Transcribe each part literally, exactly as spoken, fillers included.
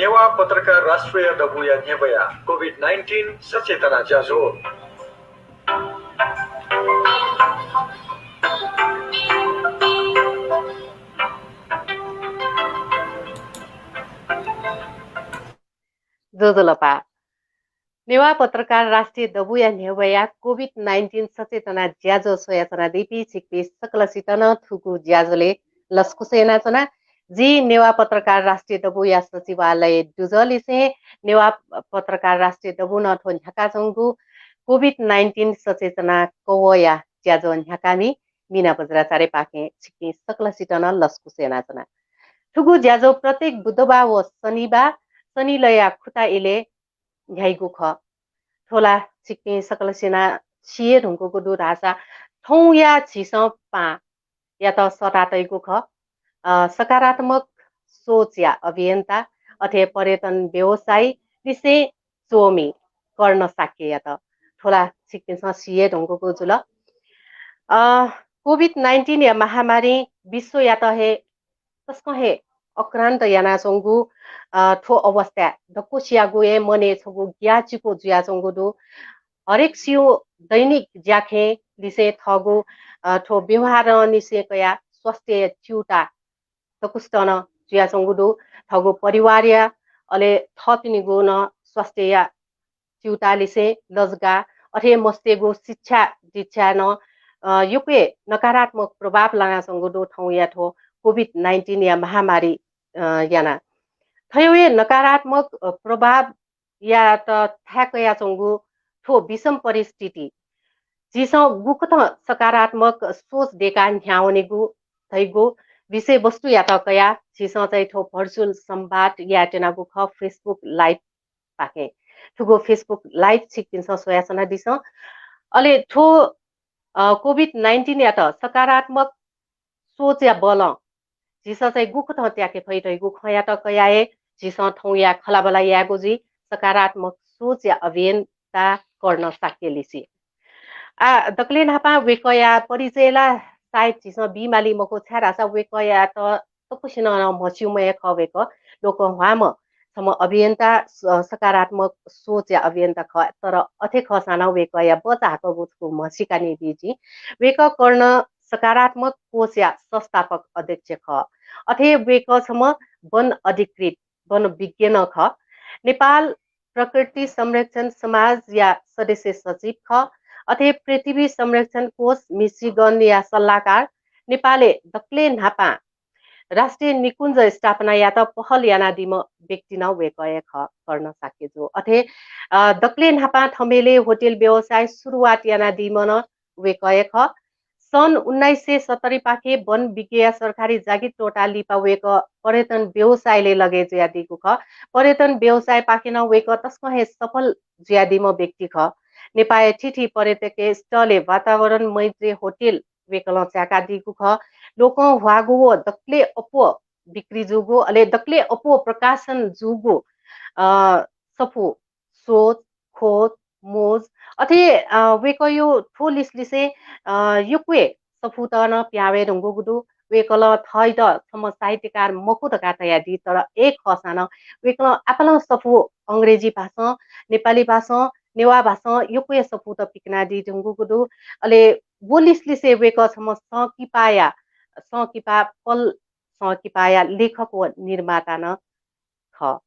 नेवाः पत्रकार राष्ट्रिय दबूया न्ह्यब्वया कोभिड नाइन्टिन सचेतना ज्याझ्वः। ज्वजलपा। नेवाः पत्रकार राष्ट्रिय दबूया न्ह्यब्वया कोभिड नाइन्टिन सचेतना ज्याझ्वः स्वयाच्वनादीपिं छिकपिं सकलसित नं थुगु ज्याझ्वलय् लसकुस यानाच्वना। जि नेवाः पत्रकार राष्ट्रिय दबूया सचिवालय दुजःलिसें नेवाः पत्रकार राष्ट्रिय दबूं थ्व न्ह्याकाच्वंगु कोभिड नाइन्टिन सचेतना कवःया ज्याझ्वः न्ह्याकामि मिना बज्राचार्यपाखें छिकपिं सकलसित नं लसकुस यानाच्वना। थुगु ज्याझ्वः प्रत्येक बुधबाः व शनिबाः सनिलया खुता इलय् न्ह्याइगु खः। थ्व ला छिकपिं सकलसिनं सिये धुंकूगु दु धाःसा थौंया झीसं पाँयात सःता तइगु खः। अ, सकारात्मक सोचया अभियन्ता, अथे पर्यटन व्यवसायी लिसें च्वमि कर्ण शाक्ययात। थ्व ला छिकपिन्सं सिये धुंकूगु जुल। अ, कोभिड नाइन्टिनया महामारीं विश्वयात हे तसकं हे अक्रान्त यानाच्वंगु, अ, थ्व अवस्थाय् दक्वसियागु हे मनय् छगू ग्याःचिकु जुयाच्वंगु दु। हरेकसिगु दैनिक ज्याखँय् लिसें थःगु, अ, थ्व व्यवहारंनिसें कयाः स्वास्थ्यया च्यूताः दक्वसित नं जुयाच्वंगु दु। थःगु परिवारया, अले थःपिनिगु नं स्वास्थ्यया च्यूताःलिसें लजगाः, अथे मस्तय्गु शिक्षा दीक्षाय् नं, अ, यक्व हे नकारात्मक प्रभाव लानाच्वंगु दु थौंया थ्व कोभिड नाइन्टिनया महामारी, अ, यानाः। थ्व हे नकारात्मक, अ, प्रभावयात थाय् कयाच्वंगु थ्व विषम परिस्थिति झीसं गुकथं सकारात्मक सोच दयेकाः न्ह्यावनेगु धइगु विषयवस्तुयात कयाः झीसं चाहिँ थ्व virtual संवाद यायेत्यनागु खः Facebook live पाखें। थुगु Facebook live छिकपिन्सं स्वयाच्वनादिसँ। अले थ्व, अ, कोभिड नाइन्टिनयात सकारात्मक सोचया बलं झीसं चाहिँ गुकथं त्याके फइ धइगु खँयात कयाः हे झीसं थौंया खँल्हाबल्हा यायेगु जुइ सकारात्मक सोचया अभियन्ता कर्ण शाक्यलिसे। आ, दकलय् न्हापां वय्कःया परिचय ला सायद झीसं बीमाली मखु, छाय्धाःसा वय्कःयात दक्वसिनं नं म्हस्यूम्ह हे खः वय्कः। लोकंह्वाःम्ह छम्ह अभियन्ता, स-, सकारात्मक सोचया अभियन्ता खः, तर अथे खःसां नं वय्कःया बचाहाकःगु छकू म्हसीकानी बी जिं। वय्कः कर्ण सकारात्मक कोषया संस्थापक अध्यक्ष खः। अथे वय्कः छम्ह वन अधिकृत, वन विज्ञ नं खः। नेपाल प्रकृति संरक्षण समाजया सदस्य सचिव खः। अथे पृथ्वी संरक्षण कोष मिशिगनया सल्लाहकार, नेपालय् दकलय् न्हापां राष्ट्रिय निकुञ्ज स्थापना यायेत पहल यानादीम्ह व्यक्ति नं वय्कः हे खः, कर्ण शाक्यजु। अथे, अ, दकलय् न्हापां थमेलय् होटेल व्यवसाय सुरुवात यानादीम्ह नं वय्कः हे खः। सन् उन्नाइस सय सत्तरी पाखें वन विज्ञया सरकारी जागिर त्वःताः लिपा वय्कः पर्यटन व्यवसायलय् लगे जुयादीगु खः। पर्यटन व्यवसायपाखें नं वय्कः तसकं हे सफल जुयादीम्ह व्यक्ति खः। नेपाःया थीथी पर्यटकीय स्थलय् वातावरण मैत्री होटेल वय्कलं चाय्कादीगु खः। लोकंह्वाःगु व दकलय् अप्वः बिक्री जूगु, अले दकलय् अप्वः प्रकाशन जूगु, अ, सफू, सोच, खोज, मोज, अथे, अ, वय्कःया थ्व लिसलिसें, अ, यक्व हे सफूत नं पिहां वये धुंकूगु दु। वय्कलं थःत छम्ह साहित्यकार मखु धकाः धयादी, तर अय् खःसां नं वय्कलं आपालं सफू अंग्रेजी भाषां, नेपाली भाषां, नेवाः भाषां यक्व हे सफूत पिकनादी धुंकूगु दु। अले व लिसलिसें वय्कः छम्ह संकिपाया, संकिपा पल संकिपाया लेखक व निर्माता नं खः।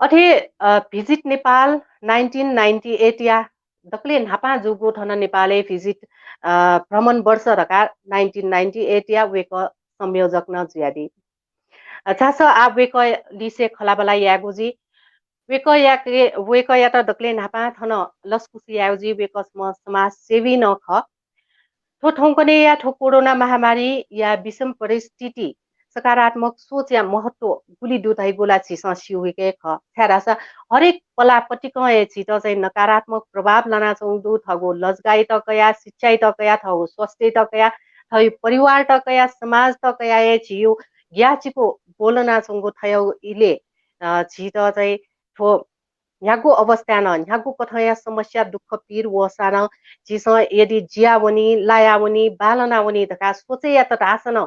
अथे, अ, Visit Nepal nineteen ninety eight या दकलय् न्हापां जूगु थन नेपालय् visit, अ, भ्रमण वर्ष धकाः nineteen ninety eight या वय्कः संयोजक नं जुयादी। अ, झासँ आः वय्कःलिसे खँल्हाबल्हा यायेगु जुइ। वय्कःयाके, वय्कःयात दकलय् न्हापां थन लसकुस यायेगु जुइ। वय्कः छम्ह समाजसेवी नं खः। थ्व थौंकन्हय्या थ्व कोरोना महामारीया विषम परिस्थिति सकारात्मक सोचया महत्व गुलि दु धइगु ला झीसं स्यूगु हे खः। छाय्धाःसा हरेक पलाः पतिकं हे झीत चाहिँ नकारात्मक प्रभाव लानाच्वंगु दु। थःगु लजगाःयात कयाः, शिक्षायात कयाः, थःगु स्वास्थ्ययात कयाः, थःगु परिवारयात कयाः, समाजयात कयाः हे झीगु ग्याःचिकु ब्वलनाच्वंगु थ्व इलय्, अ, झीत चाहिँ थ्व न्ह्यागु अवस्थाय् नं, न्ह्यागु कथंया समस्या, दुःख, पीर वःसां नं झीसं यदि जियावनी, लायावनी, बांलानावनी धकाः सोचे यात धाःसा नं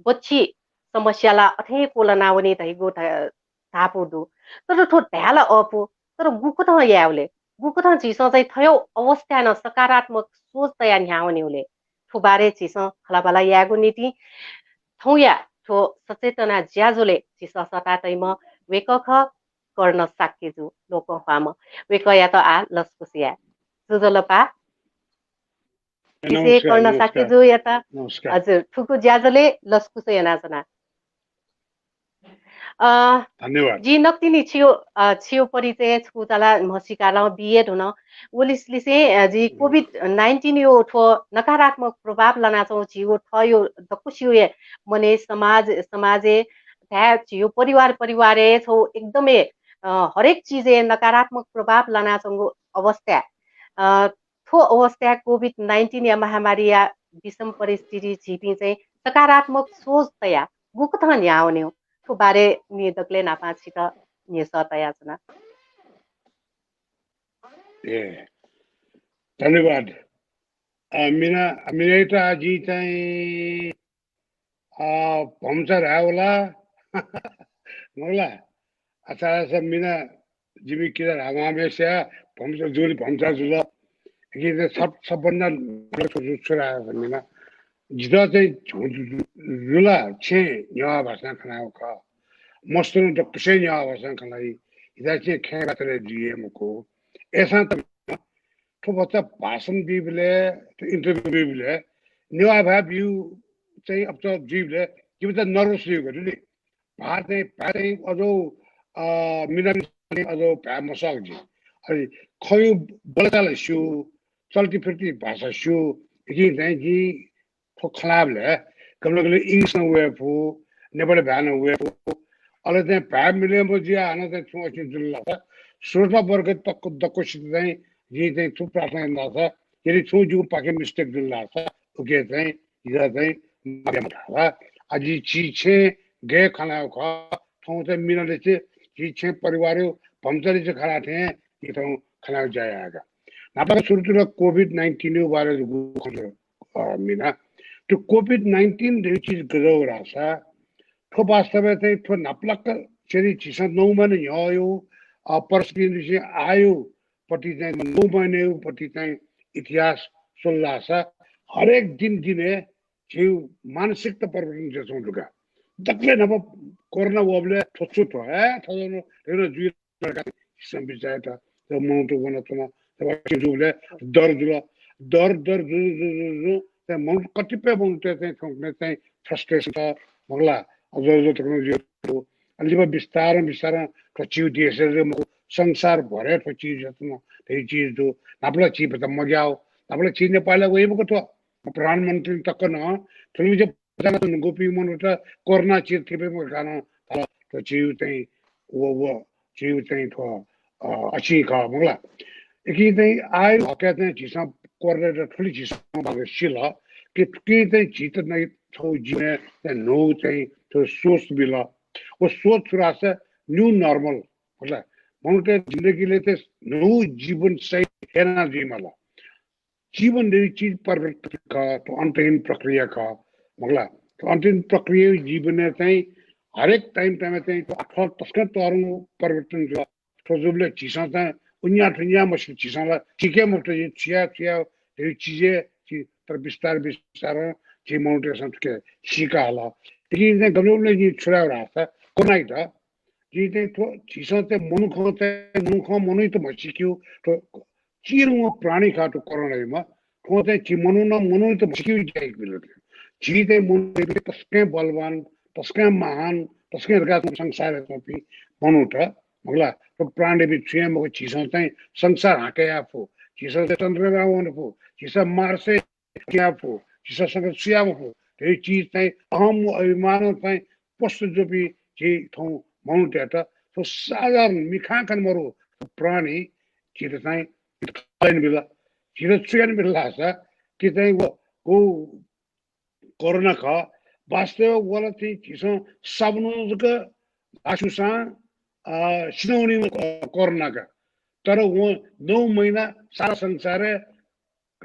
बच्छि समस्या ला अथें क्वलनावनी धइगु ध-, धापू दु। तर थ्व धाये ला अःपु, तर गुकथं यायेबले, गुकथं झीसं चाहिँ थ्व अवस्थाय् नं सकारात्मक सोच तयाः न्ह्यावनेबले, थ्व बारे झीसं खँल्हाबल्हा यायेगु निंतिं थौंया थ्व सचेतना ज्याझ्वलय् झीसं सःता तइम्ह वय्कः खः, कर्ण शाक्यजु, लोकंह्वाःम्ह। वय्कःयात आः लसकुस याये। ज्वजलपा। जिसे नमस्कार, कर्ण नमस्कार। शाक्यजुयात नमस्कार। हजुर, थुगु ज्याझ्वलय् लसकुस यानाच्वना। अ, धन्यवाद। जि नकतिनि छियो, अ, छियो परिचय छकूचा ला म्हसीका ला बिये धुन। व लिसलिसें, अ, जि हम्म। COVID nineteen यो थ्व नकारात्मक प्रभाव लानाच्वंगु झीगु थःयो दक्वसियो हे मनय् समाज, समाजय् धाये झीगु परिवार, परिवारय् छौ एकदमै, अ, हरेक चिजय् नकारात्मक प्रभाव लानाच्वंगु अवस्था। अ, थ्व अवस्थाय् COVID nineteen या महामारीया विषम परिस्थिति झीपिं चाहिँ सकारात्मक सोच तयाः गुकथं न्ह्यावनेगु, थ्व बारे नि दकलय् न्हापां छित न्ह्यसः तयाच्वना। ए, धन्यवाद। अ, मिना, मिनायात आः जिं चाहिँ अ, भम्चा धायेवला। मखुला। अच्छा, अच्छा, मिना, जिमि किजा धाःम्ह बेस्या भम्चा जुल, भम्चा जुल। कि सब, सबभन्दा छु, छु, छु धाःसा मिना। जितः चाहिँ झु-, जु-, जुला छेँ नेवाः भाषां खनागु खः। मस्तुं दक्वसिं नेवाः भाषां खनाइ। हिता चाहिँ खँय् बातले जुइ हे मखु। अय्सां त थ्व भचा भाषण बीबलय्, थ्व interview बीबलय् नेवाः भाय् ब्यू चाहिँ अप्वः जुइबलय् जिमित nervous जुइगु दु नि। भाय् चाहिँ, भाय् चाहिँ अझ, अ, मिनामिन अझ भाय् मसःगु जुइ। अनि खँयु बोलाचाला स्यू, चल्ती फिर्ती भाषा स्यू, इकिं चाहिँ जिं थ्व खँ ल्हायेबलय् गबलें गबलें English नं वये फु, नेपाली भाय् नं वये फु। अले चाहिँ भाय् मिले मजुयाः हानं चाहिँ छुं अकिं जुल धाःसा, श्रोता वर्ग तक दक्वसित चाहिँ जिं चाहिँ छु प्रार्थना याना धाःसा, यदि छुं जिगु पाखें mistake जुल धाःसा, उके चाहिँ जितः चाहिँ माफ यायेमा धाःसा। आ, जि झी छेँ गय् खँ ल्हायेगु खः, थौं चाहिँ मिनालिसे झी छेँ परिवारयु भम्चालिसे खँ ल्हाये थें जि थौं खँ ल्हायेगु ज्या यायेगु। न्हापां सुरुतुला COVID nineteen यु बारे जक खँ ल्हाये, अ, मिना। थ्व COVID nineteen धइगु चिज गज्याःगु धाःसा, थ्व वास्तवय् चाहिँ थ्व न्हापालाक चाहिँ झीसं नौ महिना न्ह्यःयु, अ, परिस्थितिनिसें आःयु पति चाहिँ नौ महिनायु पति चाहिँ इतिहास स्वल धाःसा हरेक दिन दिनय् झीगु मानसिकता परिवर्तन जुयाच्वंगु दु का। दकलय् न्हापा कोरोना वःबलय् थ्व छु थ्व, हे, थ्व नं, थ्व नं जुइ धकाः झीसं बिचाः यात। जब मनूत वनाच्वन, जब अकिं जूबलय् डर जुल। डर, डर जु, जु, जु, जु, चाहिँ मनूत कतिपय मनूत चाहिँ थौंकन्हय् चाहिँ frustration त मखुला, अझ, अझ तक नं जुइ। अले लिपा बिस्तारं बिस्तारं थ्व झीगु देशय् जक मखु, संसारभरय् थ्व चिज जुयाच्वन धइगु चिज दु। न्हापाला झी भचा मग्याः, न्हापाला झी नेपालय् वइ मखु थ्व। प्रधानमन्त्री तक नं थुलि मझा भचा नं गुपिं मनूत कोरोना चिज थुइके मखु धकाः नं धाल। थ्व झीगु चाहिँ व, व झीगु चाहिँ थ्व, अ, अकिं खः मखुला। इकिं चाहिँ आःयु हकय् चाहिँ झीसं कोरोनायात थुलि झीसं भाग सिल कि, कि चाहिँ झीत नं छगू जीवनय् चाहिँ न्हू चाहिँ थ्व सोच बिल। व सोच छु धाःसा new normal, मतलब, मनूतय् जिन्दगीलय् चाहिँ न्हू जीवनशैली याना जुइमाल। जीवन धइगु चिज परिवर्तन खः, थ्व अन्तहीन प्रक्रिया खः, मखुला। थ्व अन्तहीन प्रक्रिया जीवनय् चाहिँ हरेक time time य् चाहिँ थ्व आखः तसकं तःधंगु परिवर्तन जुल। थ्व जूबलय् झीसं चाहिँ उन्या थुन्या मस्यू, झीसं ला सीके मफुत, झी छु याये, छु याये धइगु चिजय् झी, तर बिस्तार बिस्तारं झी मनूतय्सं थुके सीका हल। इकिं चाहिँ गबलें गबलें जिं छु धाये धाःसा कोरोनायात झी चाहिँ थ्व, झीसं चाहिँ मनुखं चाहिँ मनुखं मनूयात म्हसीकेगु थ्व चिधंगु प्राणी खः थ्व कोरोना धाइम्ह। थ्वं चाहिँ झी मनुखं मनूयात म्हसीकेगु ज्या यानाबिल। झी चाहिँ मनूत तसकं बलवान, तसकं महान, तसकं धकाः संसारय् च्वंपिं मनूत, मखुला, थ्व प्राणीपिं छुं हे मखु, झीसं चाहिँ संसार हाकय् याये फु, झीसं चाहिँ चन्द्रमाय् वने फु, झीसं मार्सय् च्वने फु, झीसं संसार छु याये मफु धइगु चिज चाहिँ अहं व अभिमानं चाहिँ पोस्त जूपिं झी थौं मनूतय्त थ्व साधारण मिखां कने मरु प्राणी झीत चाहिँ खँ ल्हायेबिल। झीत छु यानाबिल धाःसा कि चाहिँ व, व कोरोना खः। वास्तवय् व ला चाहिँ झीसं साबुनं जक ल्हाः स्यूसां, अ, सिनावनी, अ, कोरोना का। तर वं नौ महिना सारा संसारय्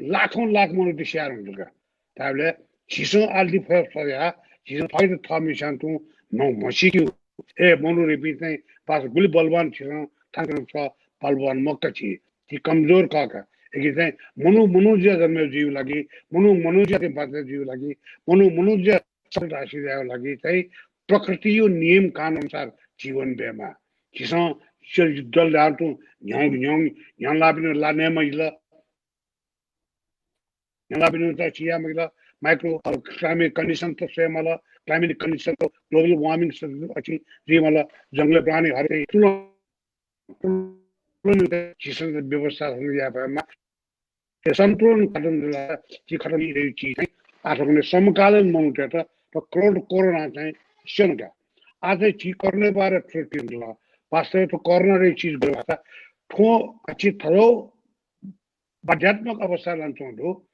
लाखौं लाख मनूत स्याये धुंकल का। धायेबलय् झीसं आः लिफया फया, झीसं थःत थःम्हेस्यां तुं नं म्हसीकेगु, ए मनूतय्‌पिं चाहिँ पास गुलि बलवान छिसं थाकु नं छ बलवान मखु छि, छि कमजोर खः का। एकी चाहिँ मनू मनू जुया जन्म जुइगु लागि, मनू मनू जुया चाहिँ बाचा जुइगु लागि, मनू मनू जुया सफल राशि जुइगु लागि चाहिँ प्रकृतियो नियम कानुन अनुसार जीवन बेमा। झीसं दल धार तु न्ह्यौ न्ह्यौ न्ह्यलापिन लानेमा इल। न्ह्यलापिन त चिया मगिल, माइक्रो क्लाइमेट कन्डिसन त स्वयमल, क्लाइमेट कन्डिसन त ग्लोबल वार्मिङ अछि जुइमल, जंगल प्राणी हरे तुलन तुलन झीसं व्यवस्था या भएमा सन्तुलन खतम जुला, छि खतम इले छि चाहिँ आठगने समकालीन मनूतय्‌त त करोड कोरोना चाहिँ स्यनका। आज छि कोरोना बारे थ्रेट जुल। वास्तवय् त कोरोना रे चिज गयो भाषा ठो अछि थलो बाध्यात्मक अवस्था लान चौंदो।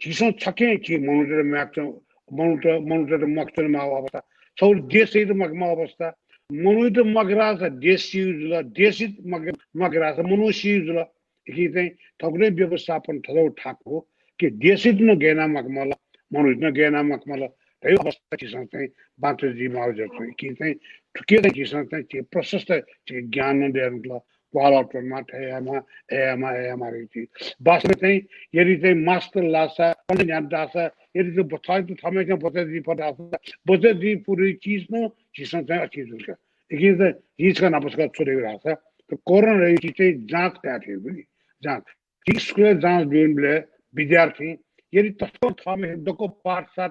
झीसं छके छि मनूतय्‌त म्याक चौं, मनूत मनूतय्‌त मक्चन माव अवस्था। छौ देशय्‌त मक माव अवस्था। मनूत मगरास देश सिउ जुल, देशित मग मगरास मनू सिउ जुल। इकी चाहिँ थगुने व्यवस्थापन थलो ठाक हो कि देशित न गैना मक मल, मनूत न गैना मक मल। धै अवस्था झीसं चाहिँ बाँच जी माव जत कि चाहिँ थुके चाहिँ झीसं चाहिँ छि प्रशस्त छि ज्ञान न देन ल। क्वाला त्वनमा थयमा एमा एमा रे छि। वास्तवय् चाहिँ यदि चाहिँ मास्टर लासा, अन्य ध्यान दासा, यदि चाहिँ बचाइ त थमे चाहिँ बचत जी पदासा, बचत जी पुरी चिज न झीसं चाहिँ अछि जुल का। इकी त झीसं नपस्का छोडेको रासा। त कोरोना रे छि चाहिँ जाँच का थे बुझी। जाँच। छि स्कुल जाँच बिउन बेले विद्यार्थी यदि तस्तो थमे दको पाठ साथ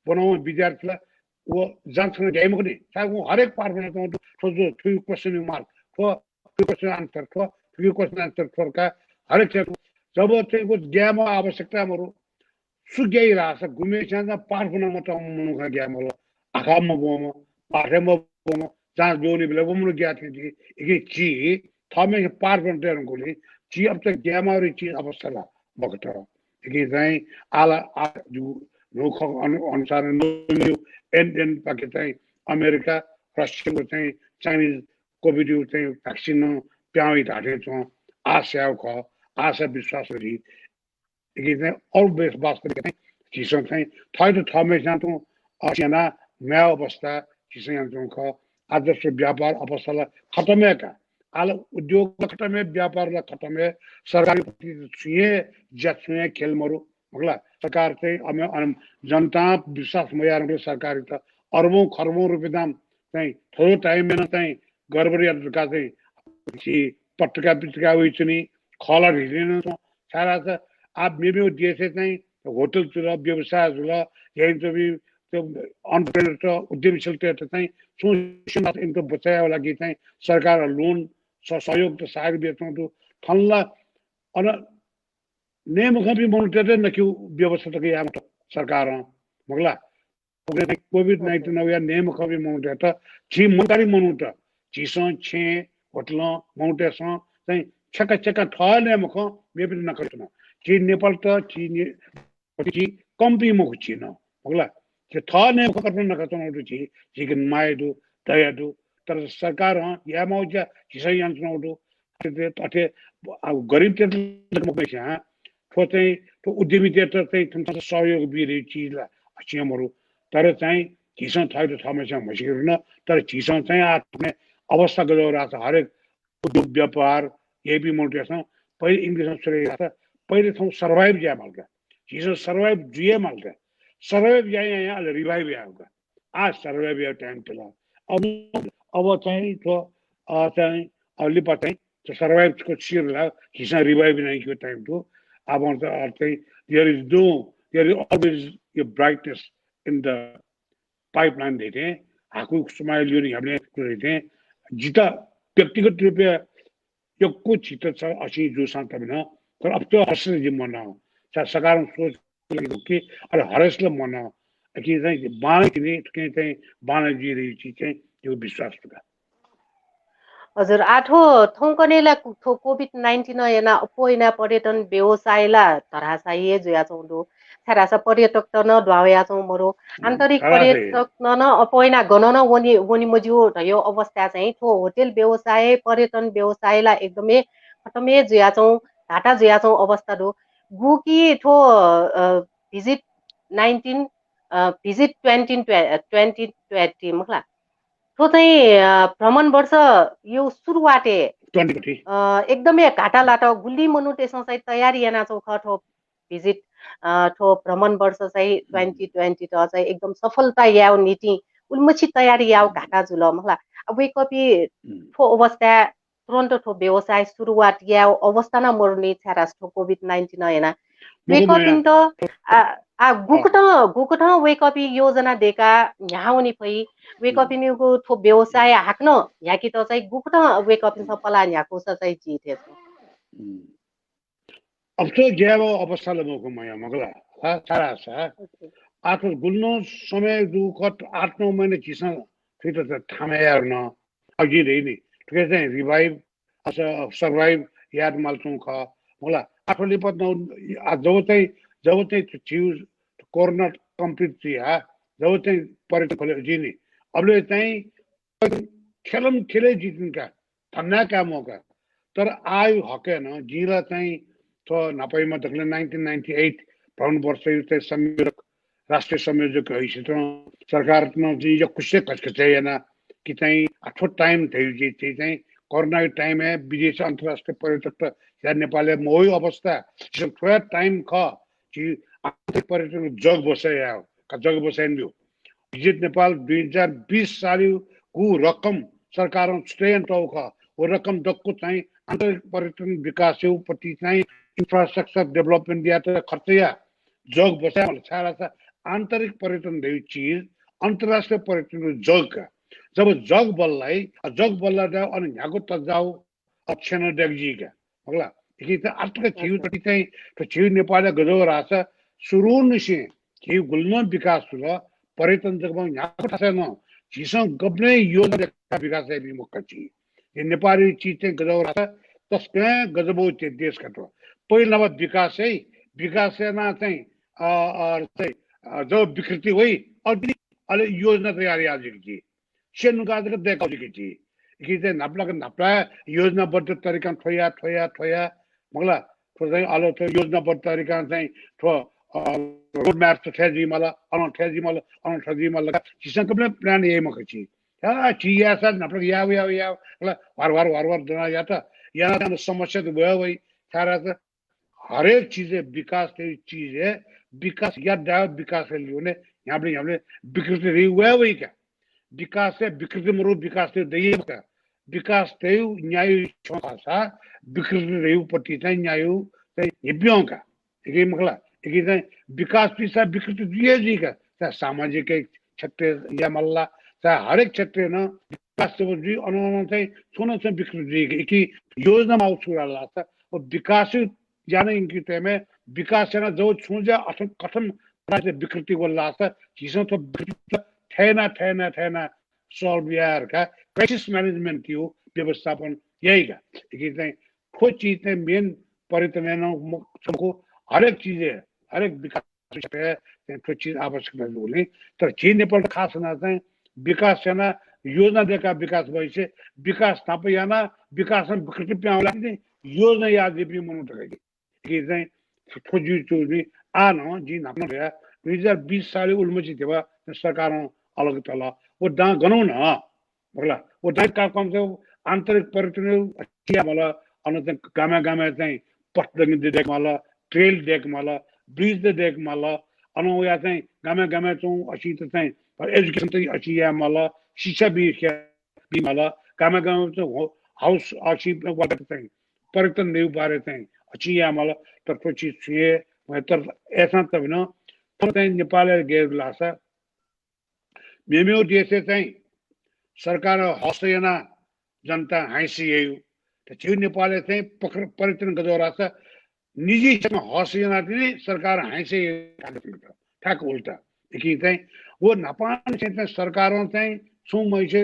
बनाउ विद्यार्थीलाई व जाँच गर्न जाइमखु नि। सायद व हरेक पाठ बनाउँदा थो जो थुई क्वेश्चन मार्क, थो थुई क्वेश्चन आन्सर, थो थुई क्वेश्चन आन्सर थोरका हरेक क्षेत्र जब चाहिँ वो ज्ञान आवश्यकता मरु। सु ज्ञाइ रासा गुमे च्यान पाठ बना मत मनुखा ज्ञान मरु। आखा मबोम, पाठे मबोम, जाँच दोनी बेला वो मनु ज्ञान थे जी। इके छि थमे पाठ बन तेरन गोली छि अब तक ज्ञान मावरी छि अवस्था ला बकत। इके चाहिँ आला आ जु नो ख अनु अनुसार नो एन एन पाके चाहिँ अमेरिका, रसियाको चाहिँ चाइनिज कोभिड चाहिँ भ्याक्सिन प्याउ धाटे छौँ आशा ख आशा विश्वास गरी। इके चाहिँ अरु बेस वास्तविक चाहिँ झीसं चाहिँ थैत थमे जाँतु असियाना म्याव अवस्था झीसं यान्तु ख। आदर्श व्यापार अवस्थाला खतमे का। आला उद्योग खतमे, व्यापारला खतमे, सरकारी प्रति छुए ज्या छुए खेल मरु। मगला सरकार चाहिँ अमे अन जनता विश्वास मयार सरकार त अरबौं खरबौं रुपियाँ दाम चाहिँ थोरो टाइम मेन चाहिँ गडबडी यात का चाहिँ छि पत्रिका पत्रिका उइचुनी खला ढिलिन सारा छ। आ मेमेउ देशे चाहिँ होटल जुल, व्यवसाय जुल, यही त बि त entrepreneur त उद्यमशीलता त चाहिँ सोसियल इनकम बचाया लागि चाहिँ सरकार लोन स- सहयोग त साग बेचौं दु। थनला अन नेमखं बि मनुते नक्यु व्यवस्था तक या मत सरकार मगला। कोभिड नाइन्टिन या नेमखं बि मनुते त झी मनकारी मनुत झीसं छे होटल मनुतेसं चाहिँ छेका छेका थ नेमखं मेपिन नकर्तन झी नेपाल त झी ने- झी कम्पी मखु झी न मगला। झी थ नेमखं कल्पना नकर्तन झी झीके माया दु, दया दु। तर सरकार हं यामाउ ज्या झीसं यान्तन दु। अथे अथे अब गरिब त्यत मखु हाँ थ्व चाहिँ थ्व उद्यमी त्यत चाहिँ थुमथुम सहयोग बिरे चिज ला छिया मरु। तर चाहिँ झीसं थैत थमे चाहिँ म्हसिकिरु न। तर झीसं चाहिँ आ थुने अवस्था गजौ रास हरेक उद्योग व्यापार यही मनुतेसं पहिले इङ्ग्लिसमा सुरु रास पहिले थौं सर्भाइभ ज्या माल्का। झीसं सर्भाइभ जुये माल्का। सर्भाइभ ज्या या या अले रिभाइभ या का। आ सर्भाइभ या टाइम तिला। अब अब चाहिँ थ्व अ चाहिँ अब लिपा चाहिँ सर्भाइभ को सिर ला झीसं रिभाइभ नै क्यो टाइम दु। अब त अ चाहिँ there is no there is always a brightness in the pipeline देते। हाकु समय लियो नि हमने देते। जिता व्यक्तिगत रूपे यक्को चित्त छ असी जुसां तबिन। तर अब तो हर्ष जी मन सा सकारात्मक सोच लगी कि अरे हरेसले मन कि चाहिँ बाण किने कि चाहिँ बाण जी रही चीज चाहिँ यो विश्वास तुका। हजुर, आठो थौंकन्हय् ला कु- थ्व कोभिड नाइन्टिन याना अप्वः याना पर्यटन व्यवसाय ला धराशायी हे जुयाच्वंगु दु। छाय्धाःसा पर्यटकत नं द्वाः वयाच्वंगु मरु। आन्तरिक पर्यटकत नं अप्वः याना गनं नं वने, वने मज्यू धयो अवस्था चाहिँ थ्व होटल व्यवसाय, पर्यटन व्यवसाय ला एकदमै खतमे जुयाच्वं, घाटा जुयाच्वं अवस्था दु। गुकी थ्व, अ, भिजिट नाइन्टिन, अ, भिजिट ट्वेन्टी ट्वे-, ट्वेन्टी ट्वेन्टी मखला। थ्व चाहिँ अ, भ्रमण वर्ष यो सुरुवातय् ट्वेन्टी अ, एकदमै घाटा लात। गुलि मनूतय्सं चाहिँ तयारी यानाच्वंगु खः थ्व भिजिट अ, थ्व भ्रमण वर्ष चाहिँ ट्वेन्टी ट्वेन्टी त चाहिँ एकदम सफलता यायेगु निंतिं उलिमछि तयारी यायेगु घाटा जुल मखुला। अब वय्कःपिं थ्व अवस्थाय् तुरुन्त थ्व व्यवसाय सुरुवात यायेगु अवस्था नं मरुनि छाय्धाःसा थ्व कोभिड नाइन्टिन याना वय्कःपिन्त आ, आ, गुकथं गुकथं वय्कःपिं योजना दय्काः न्ह्यावने फइ, वय्कःपिनिगु थ्व व्यवसाय हाकनं न्ह्याकेत चाहिँ गुकथं वय्कःपिन्सं पलाः न्ह्याकूसा चाहिँ जिं थें च्वं। अब थ्व ग्याःगु अवस्था ला मखु मया मखुला। छाय्धाःसा आः थ्व गुलि नं समय दुगु खः, आठ नौ महिना झीसं थुइत थामा याये न। अघि धइ नि, थुके चाहिँ रिभाइभ, अ, स-, सर्भाइभ यायेत माल च्वंगु खः। मखुला, आः थ्व लिपा नं, आ, जब चाहिँ, जब चाहिँ झीगु कोरोना कम्प्लिट जुइ हा, जब चाहिँ पर्यटन खोले जुइ नि, अबले चाहिँ थ्यलं थ्यले जुइतिनि का, धन्दा काये मखु का। तर आः हकय् नं जिं ला चाहिँ थ्व न्हापायाम्ह दकलय् नाइन्टिन नाइन्टी एट भ्रमण वर्षया चाहिँ संयोजक, राष्ट्रिय संयोजक हैसियतय् सरकारं चाहिँ यक्वसिया घचघचाय् याना कि चाहिँ आः थ्व टाइम धइगु चाहिँ कोरोनाया टाइमय् विदेशी अन्तर्राष्ट्रिय पर्यटकत झीसं नेपालय् मवइगु अवस्था, झीसं थ्व हे टाइम खः झी आन्तरिक पर्यटन जग बसाय् यायेगु का, जग बसाय् यानाब्यू। भिजिट नेपाल दुई हजार बिस सालयागु रकम सरकारं छुट्याइ यानातःगु खः। व रकम दक्व चाहिँ आन्तरिक पर्यटन विकासया पट्टि चाहिँ इन्फ्रास्ट्रक्चर डेभलपमेन्ट यायेत खर्च या। जग बसाय् मखुला, छाय्धाःसा आन्तरिक पर्यटन धइगु चिज अन्तर्राष्ट्रिय पर्यटन जग का। जब जग बल्लाइ, अ, जग बल्ला दाउ अन न्ह्यागु तजाउ अक्षण दय्क जुइ का। मखुला, इकिं चाहिँ आः तक झीगु पट्टि चाहिँ, थ्व झीगु नेपालय् गजब धाःसा सुरुंनिसें झीगु गुलि नं विकास जुल, पर्यटन जगत न्ह्यागु थासय् नं झीसं गबलें योजना दय्काः विकास याइपिं मखु का झी। झी नेपालया चिज चाहिँ गजब धाःसा तसकं गजबया देश का थ्व। पहिला न्हापा विकास याइ, विकास यानाः चाहिँ, अ, अ, चाहिँ, अ, जब विकृति वइ, अले, अले योजना तयार याये जुइ का झी। स्यनेधुंकाः जक दय्काः जुइ का झी। इकिं चाहिँ न्हापालाक न्हापालाक योजनाबद्ध तरिकां थ्व या, थ्व या, थ्व या, मखुला, थ्व चाहिँ अले थ्व योजनाबद्ध तरिकां चाहिँ थ्व, अ, रोड म्याप थथे जुइ माल, अन थथे जुइ माल, अन थथे जुइ माल का। झीसं गबलें प्लान याइ मखु का झी। या, झी याःसा न्हापालाक याः, याः, याः, मखुला, ह्वार, ह्वार, ह्वार, ह्वार दनाः यात, यानाः समस्या त वये वइ, छाय्धाःसा हरेक चिजय् विकास धइगु चिजय् विकास यात धाःगु विकासया लिउने न्ह्याबलें न्ह्याबलें विकृति धइगु वये वइ का। विकासय् विकृति मरु, विकास धइगु दइ मखु का। विकास धइगु न्यायया छेँय् खःसा विकृति धइगु पट्टि चाहिँ न्यायया चाहिँ न्ह्यब्यं का। इकिं मखुला, इकिं चाहिँ विकास जुइसा विकृति जुइ हे जुइ का। चाहे सामाजिक क्षेत्रय् याये माल ला, चाहे हरेक क्षेत्रय् नं विकास जब जुइ, अन अन चाहिँ छुं न छुं विकृति जुइ का। इकिं योजना माःगु छु धाःसा व विकास याना यंकेगु time-य् विकास यानाः जब छुं ज्या अथवा कथं विकृति वल धाःसा झीसं थ्व विकृति थथे याना, थथे याना, थथे याना solve याये का, crisis management-या व्यवस्थापन याइ का। इकिं चाहिँ थ्व चिज चाहिँ main पर्यटनय् नं म-, छुं मखु, हरेक चिजय्, हरेक विकास क्षेत्रय् चाहिँ थ्व चिज आवश्यकता दु नि। तर झी नेपालय् खास यानाः चाहिँ विकास यानाः योजना दय्काः विकास वइसे, विकास न्हापा यानाः विकासं विकृति पिहां वल धाःसा योजना याः जुइपिं मनूत का। इकिं चाहिँ थ्व जुइ च्वंगु जुइ। आः नं जिं न्हापा नं धया, दुई हजार बिस सालय् उलिमछि ध्यबा सरकारं अलग तल। व दां गनं नं, मखुला, व दां कार्यक्रम चाहिँ आन्तरिक पर्यटन अछिया मल, अन चाहिँ गामय् गामय् चाहिँ पथ दय्क माल, trail दय्क माल, bridge दय्क माल, अन वया चाहिँ गामय् गामय् चाहिँ अछित चाहिँ education त अछिया मल, शिक्षा बी माल, गामय् गामय् चाहिँ हो-, house अछिया वाला चाहिँ पर्यटन धइगु बारे चाहिँ अछिया मल, तर थ्व चिज छुं हे, तर अय्सां तबि नं थ्व चाहिँ नेपालय् गय् धाःसा मेमेगु देशय् चाहिँ सरकारं हर्ष यानाः जनता हाँइसे याइगु। तर झीगु नेपालय् चाहिँ पक्र-, पर्यटन गजब धाःसा निजी क्षेत्रं हर्ष यानाः तिनि सरकारं हाँइसे याइगु। ठ्याक्क उल्टा। इकिं चाहिँ व न्हापांनिसें चाहिँ सरकारं चाहिँ छुं मइसे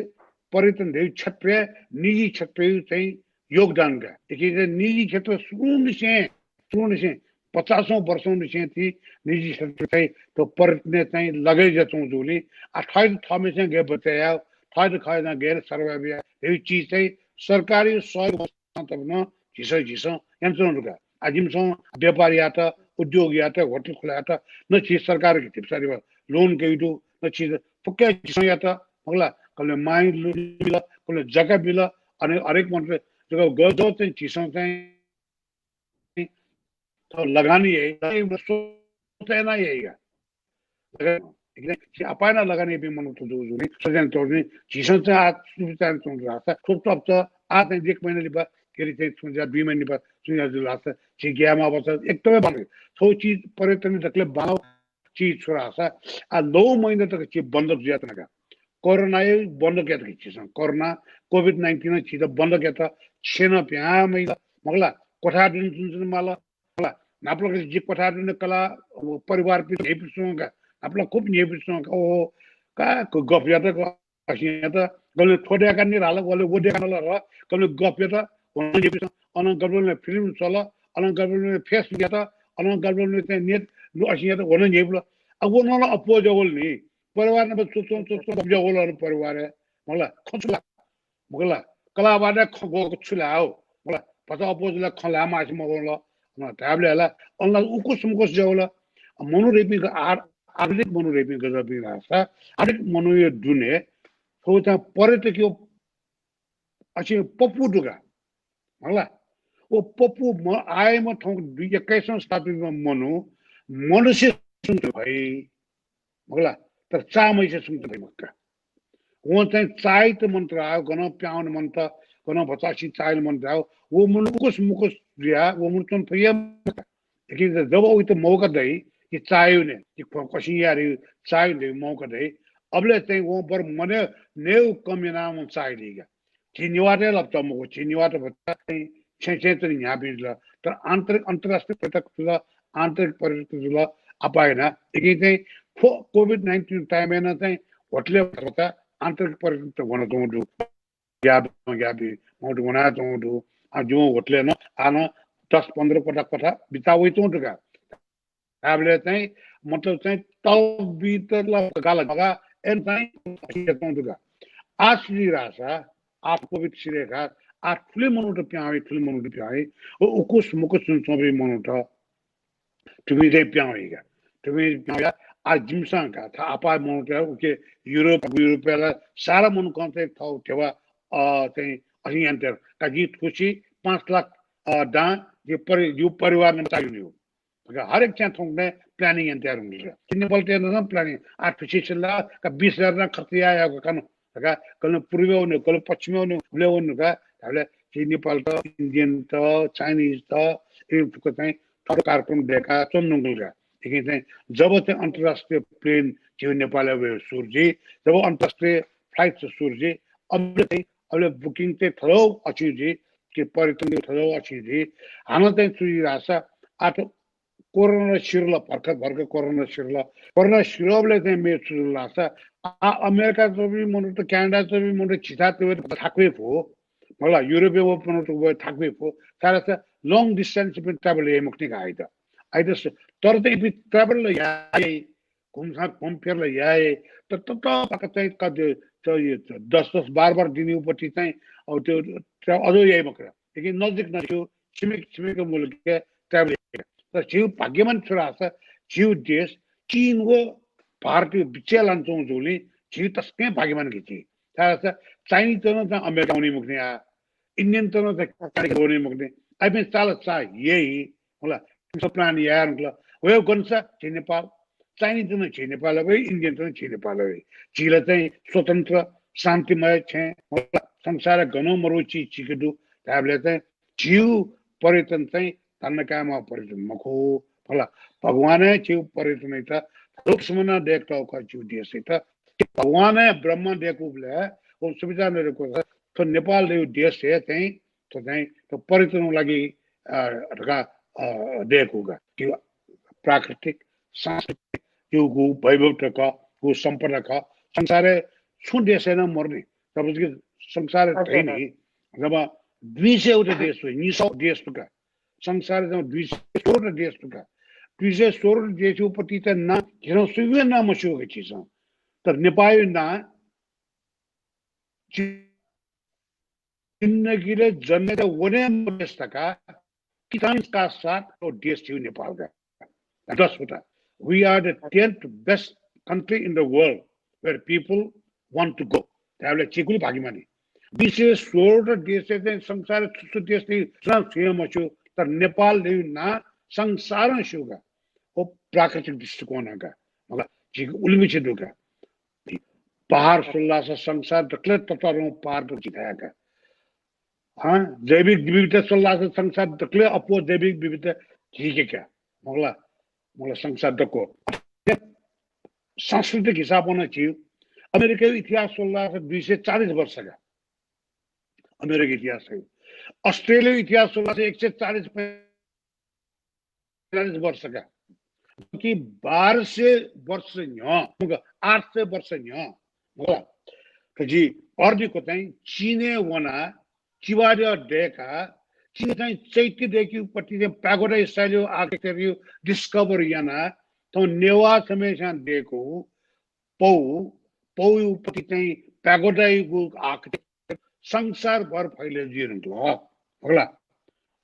पर्यटन धइगु क्षेत्रय् निजी क्षेत्रया चाहिँ योगदान का। इकिं चाहिँ निजी क्षेत्र सुरुंनिसें सुरुंनिसें पचासौं वर्षौंनिसें ति निजी क्षेत्र चाहिँ थ्व पर्यटनय् चाहिँ लगाइ जुयाच्वंगु जुलिं आ थःत थःम्हेस्यां गय् बचय् यायेगु, थःत थःम्हेस्यां गय् survive यायेगु धइगु चिज चाहिँ सरकारी सहयोग मवःसां तबि नं झीसं झीसं यानाच्वनागु दु का। आ जिमिसं व्यापार यात, उद्योग यात, होटल खुला यात, न झी सरकारं धिबा सारिबा loan कयागु दु, न झी फुक्क झीसं यात, मखुला, कसले माई लुँ बिल, कसले जग्गा बिल, अनि हरेक मन्त्र जग्गा गयो चाहिँ झीसं चाहिँ थ्व लगानी याइ, लगानी सोच याना याइगा। लगानी, झी आपाय्‌नं लगानी याइपिं मनूत जू जूगुलिं, सोच याना च्वंगुलिं, झीसं चाहिँ आः सुरु चाहिँ च्वंगु धाःसा, थ्व तप्त आः चाहिँ एक महिना लिपा केरी चाहिँ छुं ज्या, दुई महिना लिपा छुं ज्या जुल धाःसा, झी ग्याये माःगु अवस्था एकदमै बांलाइ। थ्व चिज पर्यटन दकले बांलाः चिज छु धाःसा, आ, नौ महिना तक झी बन्द जुयाच्वनागु। कोरोना हे बन्द यात कि झीसं। कोरोना, COVID nineteen झीत बन्द यात। छेँ नं पिहां मयात। मखुला, क्वथा दुने च्वने माल। मखुला, न्हापालाक जि क्वथा दुने कला परिवारपिं न्ह्यइपुसे च्वंका। न्हापालाक खुब न्ह्यइपुसे च्वंका। ओहो, का ग-, गफ यात, ग-, असिं यात। गबलें थ्व देय्‌काः नि धाल, गबलें व देय्‌काः नि धाल। गबलें गफ यात, व नं न्ह्यइपुसे च्वन। अनं गबलें फिल्म च्वल, अनं गबलें Facebook यात, अनं गबलें चाहिँ net असिं यात, व नं न्ह्यइपुल। आ, व नं ला अप्वः जुयावल नि। परिवार नाप च्वच्वं च्वच्वं गफ जुयावल अन परिवारय्। मखुला, खँ छु ल्हाः? मखुला, कलाः बाधय् खँ ग्वःगु छु ल्हाः हो? मखुला, भचा अप्वः जुल खँ ल्हाये मास्ति मवल। अन धायेबलय् ला, अन ला उकुस मुकुस जुयावल। मनू धइपिं ग-, आ-, आधुनिक मनू धइपिं गज्याःपिं धाःसा, आधुनिक मनूया दुने थ्व चाहिँ पर्यटकया असिं पप्पु दु का। मखुला, व पप्पु म-, आःम्ह थौंक दुई, एक्काइसौं शताब्दीम्ह मनू मनुष्य सुं त भइ। मखुला, तर चाःम्हय्‌सित सुं त भइ मखु का। वं चाहिँ चाःहित मन्त धाः, गनं पिहां वने मन्त, गनं भचा असिं चाःहित मन्त धाः, व मनू उकुस मुकुस जुयाः व मनू च्वने फइ हे मखु का। लेकिन जब वइत मौका दइ, कि चाःहिउने, कि ख-, असिं याये धइगु चाःहिउने मौका दइ, अबलय् चाहिँ वं बरु मनय् नयेगु कम यानाः वं चाःहिलीगु का। झी नेवाःतय् ला भचा मखु, झी नेवाःत भचा चाहिँ छेँय् छेँय् च्वने न्ह्याःपिं जुल। तर आन्तरिक, अन्तर्राष्ट्रिय पर्यटक जुल, आन्तरिक पर्यटक जुल, आपाः यानाः। लेकिन चाहिँ थ्व COVID nineteen time य् नं चाहिँ होटलय् भचा आन्तरिक पर्यटक वनाच्वंगु दु। ग्याःपिं, ग्याःपिं मनूत वनाच्वंगु दु। आ, जिं होटलय् नं आः नं दस पन्ध्र वटा कथा बिता वइच्वंगु दु का। धायेबलय् चाहिँ, मतलब चाहिँ, तल भीतर ला गाला गाला, अन चाहिँ असिं याच्वंगु दु का। आः छु जुइ धाःसा, आः COVID सिधयेकाः, आः थुलि मनूत पिहां वइ, थुलि मनूत पिहां वइ, व उकुस मुकुस जुयाच्वंपिं मनूत, थुपिं चाहिँ पिहां वइ का। थुपिं पिहां वइ का। आः जिमिसं का, थः आपाः मनूत उकी युरोप, युरोपय् ला सारा मनूकं चाहिँ थःगु ध्यबा, अ, चाहिँ असिं यानातयार का। जिं थुसी पाँच लाख, अ, दां जि परि-, जिगु परिवार नाप चाःहिउगु। का, हरेक छेँय् थौंकन्हय् planning यानातयार हुंगु का। झी नेपालतय्‌सं नं planning, आः थुसी सिल ला, का बिस हजार नं खर्च याये यायेगु का नु। का, गबलें पूर्वय् वने, गबलें पश्चिमय् वने, हुबलय् वने का। धायेबलय् झी नेपालत, Indianत, Chineseत, इपिं फुक्क चाहिँ थःगु कार्यक्रम दयेकाः च्वने धुंकल का। लेकिन चाहिँ जब चाहिँ अन्तर्राष्ट्रिय plane झीगु नेपालय् वयेगु सुरु जुइ, जब अन्तर्राष्ट्रिय flight सुरु जुइ, अबलय् चाहिँ, अबलय् booking चाहिँ थज्याःगु असिं जुइ, कि पर्यटन थज्याःगु असिं जुइ। हानं चाहिँ छु जुइ धाःसा, आः थ्व कोरोना सिधल, भर्खर भर्खर कोरोना सिधल। कोरोना सिधःबलय् चाहिँ मेगु छु जुल धाःसा, आः अमेरिकाय् च्वंपिं मनूत, क्यानाडाय् च्वंपिं मनूत झीथाय् तुं वयेत थाकुइ फु। मखुला, युरोपय् वःपिं मनूत वयेत थाकुइ फु। छाय्धाःसा long distance इपिं travel याइ मखु नि का आइत। आइत स-, तर त इपिं travel ला याइ, घुमघाम घुमफिर ला याइ, तर ततःपाक चाहिँ क-, त-, यो दस दस बाह्र बाह्र दिनयागु पति चाहिँ, अब त्यो tra-, अझ याइ मखु। लेकिन नजिक नजिक छिमेक छिमेक मुलुकय् travel याइ। तर झीगु भाग्यमानी छु धाःसा झीगु देश चीन व भारतया बिचय् लानाच्वंगु जूगुलिं झी तसकं भाग्यमानी खः झी। छाय्धाःसा Chineseत नं चाहिँ अमेरिका वनी मखु नि आ, Indianत नं चाहिँ क्यानाडा वनी मखु नि। आः इपिं चाल चाः याइ, मखुला, इमिसं plan याये धुंकल। वयेगु गन सा झी नेपाल, Chineseत नं झी नेपालय् वइ, Indianत नं झी नेपालय् वइ। झी ला चाहिँ स्वतन्त्र, शान्तिमय छेँ, मखुला, संसारय् गनं मरुगु चिज झीके दु धायेबलय् चाहिँ झीगु पर्यटन चाहिँ धन्दा कायेमाःगु पर्यटन मखु। मखुला, भगवानं झीगु पर्यटनयात रूप समना दय्कातःगु खः झीगु देशयात। भगवानं ब्रह्मा दय्कूबलय् व सुविधा नदय्कूगु खः। थ्व नेपाल धइगु देश हे चाहिँ थ्व चाहिँ थ्व पर्यटनया लागि, अ, धकाः, अ, दय्कूगु खः। झीगु प्राकृतिक, सांस्कृतिक, झीगु वैभव खः, झीगु सम्पदा खः। संसारय् छुं देशय् नं मरु नि। जब कि संसारय् अथे धइ नि, जब दुई सय वटा देश वइ, निसः देश दु का। संसारय् जम्मा दुई सय सोह्र देश दु का। दुई सय सोह्र देशया पति त नां झीसं सुयां नां मस्यू का झीसं। तर नेपालया नां जिन्दगीलय् जन्मय् वने मफु देश धकाः कितांजलिका साथ थ्व देश झीगु नेपाल का। दस वटा। We are the tenth best country in the world where people want to go। धायेबलय् झी गुलि भाग्यमानी। दुई सय सोह्रवटा देशय् चाहिँ संसारय् छु छु देश चाहिँ सुनां छुं हे मस्यू, तर नेपाल धइगु नां संसारं स्यू का। व प्राकृतिक दृष्टिकोणं का। मखु ला, झीके उलिमछि दु का। पहाड स्वल धाःसा संसार दकलय् ततःधंगु पहाड दु झी धाये का। हँ, जैविक विविधता स्वल धाःसा संसार दकलय् अप्वः जैविक विविधता झीके का। मखु ला, मखु ला, संसार दक्व। सांस्कृतिक हिसाबं नं झी। अमेरिकाया इतिहास स्वल धाःसा दुई सय चालिस वर्ष का। अमेरिका इतिहास है। अस्ट्रेलिया इतिहास स्वल धाःसा एक सय चालिस पैंतालिस वर्ष का। कि बाह्र सय वर्ष न्ह्यः, मखु, आठ सय वर्ष न्ह्यः, मखु ला, त झी अर्दिको चाहिँ चिनय् वना, चिबारी दय्का, चिन चाहिँ चैत्य दय्केगु पति चाहिँ pagoda style architecture discover याना, थौं नेवाः छम्हेस्यां दय्कू पौ, पौया पति चाहिँ pagoda यागु architecture संसारभर फैले जुइ धुंकल। मखु ला?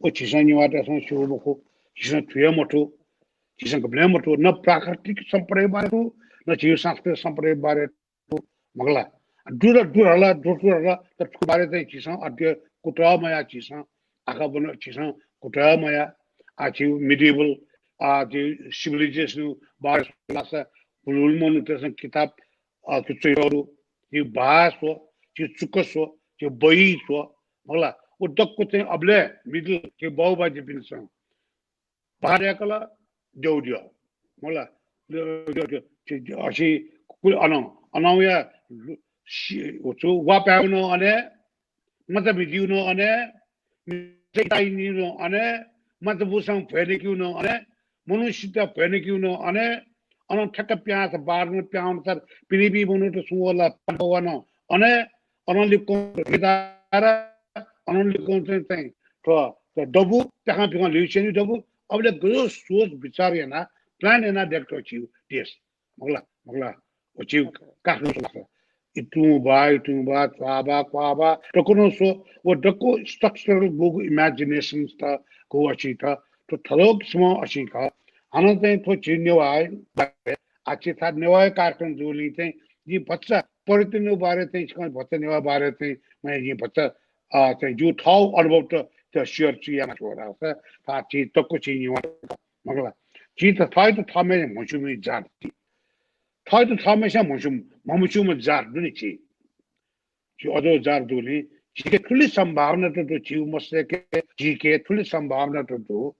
व झीसं नेवाःतय्सं स्यू मखु, झीसं थुइ हे मथू, झीसं गबलें मथू, न प्राकृतिक सम्पदाया बारे थू, न झीगु सांस्कृतिक सम्पदाया बारे थू, मखु ला? दुर दुर हला, दुर दुर हला, तर थुगु बारे चाहिँ झीसं अध्ययन कुतः मया, झीसं आखा बन, झीसं कुतः मया। आ झीगु medieval, आ झीगु civilization बारे स्वल धाःसा हुलहुल मनूतय्सं किताब, अ, कि च्वयातःगु, झीगु भाः स्व, झीगु चुक स्व, झीगु बही स्व, मखु ला? व दक्व चाहिँ अबलय् middle, झीगु बाउबाज्यापिन्सं भाः दय्कल, द्यः द्यः, मखु ला? द्यः, द्यः, द्यः, झी, झी, असी, कु-, अनं, अनं या, सि-, व छु, वा पायेगु नं अने, मचा मिजिगु नं अने, मिजय् ताइनिगु नं अने, मचा बुसां भ्वय् नकेगु नं अने, मनूसित भ्वय् नकेगु नं अने, अनं ठ्याक्क पिहां बारं पिहां अनुसार पिनिपिं मनूत सुं वल पांथ्व वन अने, अनं लिक्कं दारा, अनं लिक्कं चाहिँ, चाहिँ थ्व, थ्व दबू, प्याखं पिखं ल्हिउ स्यनीगु दबू, अबलय् गजब सोच विचार याना, plan याना दय्कातःगु झीगु देश। मखु ला, मखु ला, व झीगु काठमाडौं स्वल धाःसा। इतुं बा, इतुं बा, च्वाबा, क्वाबा, दक्व नं स्व, व दक्व structural गुगु imagination त, गु असी त, थ्व थज्याःगु किसिमं असी खः। हानं चाहिँ थ्व झी नेवाः, आ झी थ्व नेवाः कार्यक्रम जूगुलिं चाहिँ जिं भचा पर्यटनया बारे चाहिँ, भचा नेवाः बारे चाहिँ, म जिं भचा, अ, चाहिँ जिगु थःगु अनुभव त, त share याना च्वना धाःसा, थ्व झी दक्व झी नेवाः, मखु ला? झी त थःत थःम्हेस्यां म्हस्यूम्ह जात झी। थःत थःम्हेस्यां म्हस्यू, म्हमस्यूम्ह जात दु नि झी। झी अज्याःगु जात दुगुलिं झीके थुलि सम्भावना त दु, झीगु मस्तय्के, झीके थुलि सम्भावना त दु।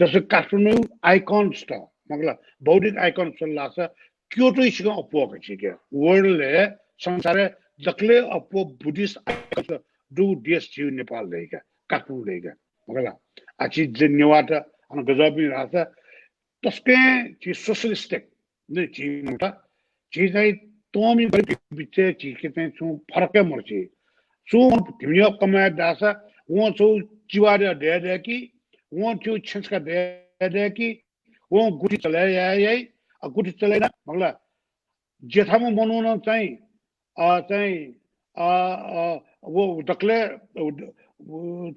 जस्तै काठमाडौं icons त, मखु ला, बौद्धिक icons स्वल धाःसा क्योटोइ सिकं अप्वः का झीके। World-य्, संसारय् दकलय् अप्वः Buddhist icons दुगु देश झीगु नेपाल दइ का, काठमाडौं दइ का, मखु ला? आ झी नेवाःत अन गजबपिं धाःसा तसकं झी socialistic, नि झी मखु ला, झी चाहिँ तःमि गरिब बिचय् झीके चाहिँ छुं फरक हे मदु। छुं धिमय् कमाय् धाःसा वं छगू चिबारी दय् दय्की, वं छगू छेँचका दय् दय्की, वं गुथि चले याये याइ, अ, गुथि चले याना, मखु ला, जेठाम्ह मनुखं चाहिँ, अ, चाहिँ, अ, अ, व दकलय्, अ,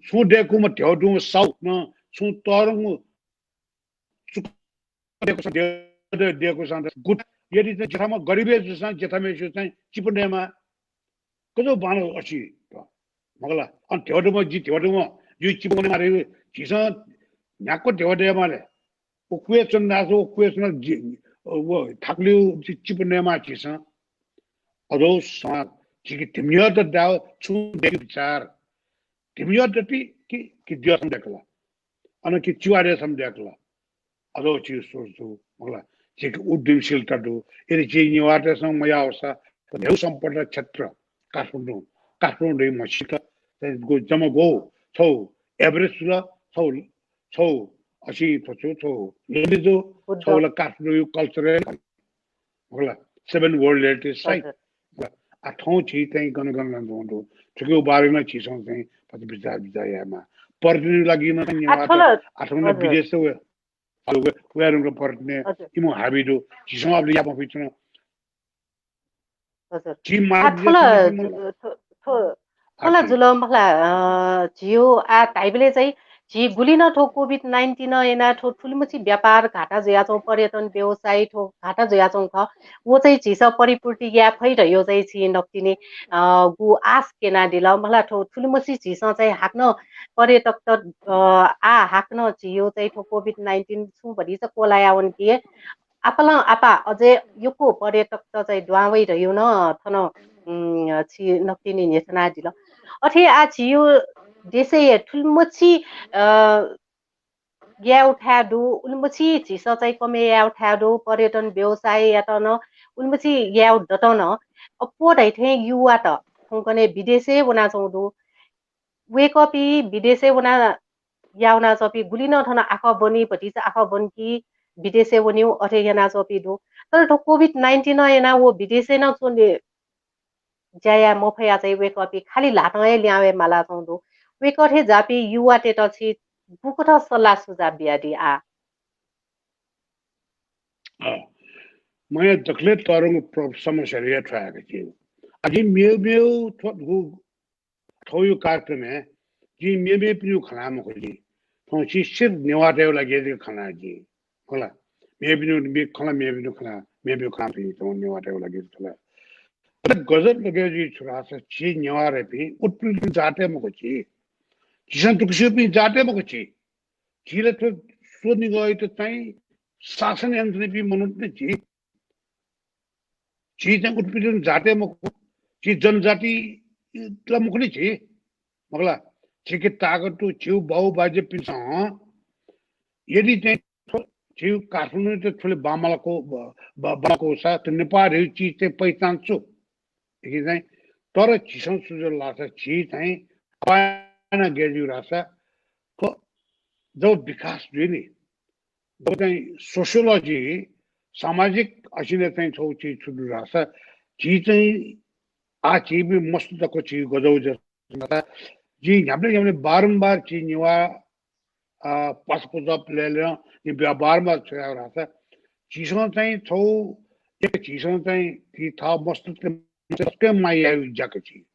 छुं दय्कूम्ह ध्यबा दुम्ह साहुनं छुं तःधंगु चुक दय्कूसां, दय्-, दय्कूसां गुथि, यदि चाहिँ जेठाम्ह गरिब हे जूसां जेठाम्हय्सिगु चाहिँ चिपु नयेमाः। गजब बांलाः असी त, मखु ला? अन ध्यबा दुम्ह, जि ध्यबा दुम्ह, जि चिपु नयेमाः धइगु, झीसं न्ह्याक्व ध्यबा दयेमाः ले। व क्वय् च्वन धाःसा व क्वय् च्वनाः जि, व थाकुलिगु चि-, चिपु नयेमाः झीसं। अज्याःगु समाज, झीके धिमय्त दायेगु छुं दय्कूगु विचार। धिमय् दति कि, कि द्यःसं दय्कल? अन कि चिबारीसं दय्कल? अज्याःगु झीगु सोच दु, मखु ला? झीके उद्यमशीलता दु। यदि झी नेवाःतय्सं मयाःसा, त न्हय्गू सम्पदा क्षेत्र काठमाडौं, काठमाडौं धइम्ह सित, त गु जम्मा गु छगू average जुल, छगू, छगू असी थ्व छु, छगू लुम्बिनी जू, उद्योग। छगू ला काठमाडौंया cultural, मखु ला, seven World Heritage Site। हजुर। आ थौं झी चाहिँ गन गन गन च्वंगु दु। थुकिया बारे नं झीसं चाहिँ भचा बिचाः बिचाः यायेमाः। पर्यटनया लागि नं आ नेवाःत थ्व ला, आ थौं नं हजुर। विदेश व, व, वये धुंकल पर्यटनय् हजुर। इमिगु हाबी दु। झीसं अब याये मफइच्वन। हजुर। झी आ मार्ग थ्व ला, इमिगु थ्व, थ्व, थ्व ला हजुर। जुल, मखु ला, अ, झीगु आ धाइबलय् चाहिँ झी गुलि नं थ्व कोभिड नाइन्टिन यानाः थ्व थुलिमछि व्यापार घाटा जुयाच्वं, पर्यटन व्यवसाय थ्व घाटा जुयाच्वं खः, व चाहिँ झीसं परिपूर्ति याये फइ धयो चाहिँ झी नकतिनि, अ, गु आश क्यनादिल। मला थ्व थुलिमछि झीसं चाहिँ हाकनं पर्यटकत, अ, आ हाकनं झीयो चाहिँ थ्व कोभिड नाइन्टिन छुं भतिचा क्वलाया वन कि आपालं आपा अझै यक्व पर्यटकत चाहिँ दुहां वइ धयो नं थन, उम्, छि नकतिनि न्ह्यथनादिल। अथे आ झीयो देशय् थुलिमछि, अ, याये उथाय् दु, उलिमछि झीसं चाहिँ कमय् याये उथाय् दु, पर्यटन व्यवसाययात नं उलिमछि याये दत नं। अप्वः धइथें युवात थौंकन्हय् विदेशय् वनाच्वंगु दु। वय्कःपिं विदेशय् वना, या वनाच्वंपिं गुलि नं थन आखः ब्वनी, भतिचा आखः ब्वनी कि विदेशय् वनीगु अथे यानाच्वंपिं दु। तर थ्व कोभिड नाइन्टिन यानाः व विदेशय् नं च्वने ज्या याये मफयाः चाहिँ वय्कःपिं खालि ल्हातं हे लिहां वये मालाच्वंगु दु। वय्कः थें ज्याःपिं युवातय्त छि गुकथं सल्लाह सुझाव बियादी आ? अँ, मया दकलय् तःधंगु प्र-, समस्या हे थ्व हे का कि। अझ मेव मेव थ्व गु थौं कार्यक्रमय् जिं मेमेपिनिगु खँ ल्हाये मखु जि। थौं छि सिर्फ नेवाःतय्गु लागि जक खँ ल्हाये जि। खला, मेपिनिगु मे-, खला, मेपिनिगु खँ ल्हाये, मेपिनिगु खँ ल्हाये थौं नेवाःतय्गु लागि खला। गजब लगे जुइ छु धाःसा झी नेवाःतय्पिं उत्पीडित जात हे मखु झी। झीसं दुःख स्यूपिं जात हे मखु झी। झी ला थ्व स्वनिगःयात चाहिँ शासन यानाच्वनीपिं मनूत नि झी। झी चाहिँ उत्पीडित जात हे मखु, झी जनजाति ला मखु नि झी। मखुला, झीके ताकत दु, झीगु बाउ बाजेपिन्सं यदि चाहिँ थ्व-, झीगु काठमाडौं त थुलि बांमलाको, ब-, ब-, बांमलाको सा त नेपाः धइगु चिज चाहिँ पहिचान छु। देखि चाहिँ, तर झीसं सुझाव लासा झी चाहिँ अपायना गय् जुइ धाःसा थ्व जब विकास जुइ नि, जब चाहिँ sociology, सामाजिक असिने चाहिँ छौ चिज छु दु धाःसा झी चाहिँ आ झीपिं मस्त तक झी गजौ जस जि न्ह्याबलें न्ह्याबलें बारम्बार झी नेवाः, अ, पासापुजा प्लेलं नि बारम्बार छ्वया धाःसा झीसं चाहिँ छौ एक झीसं चाहिँ झी थः मस्त तक माया यायु ज्याक झी।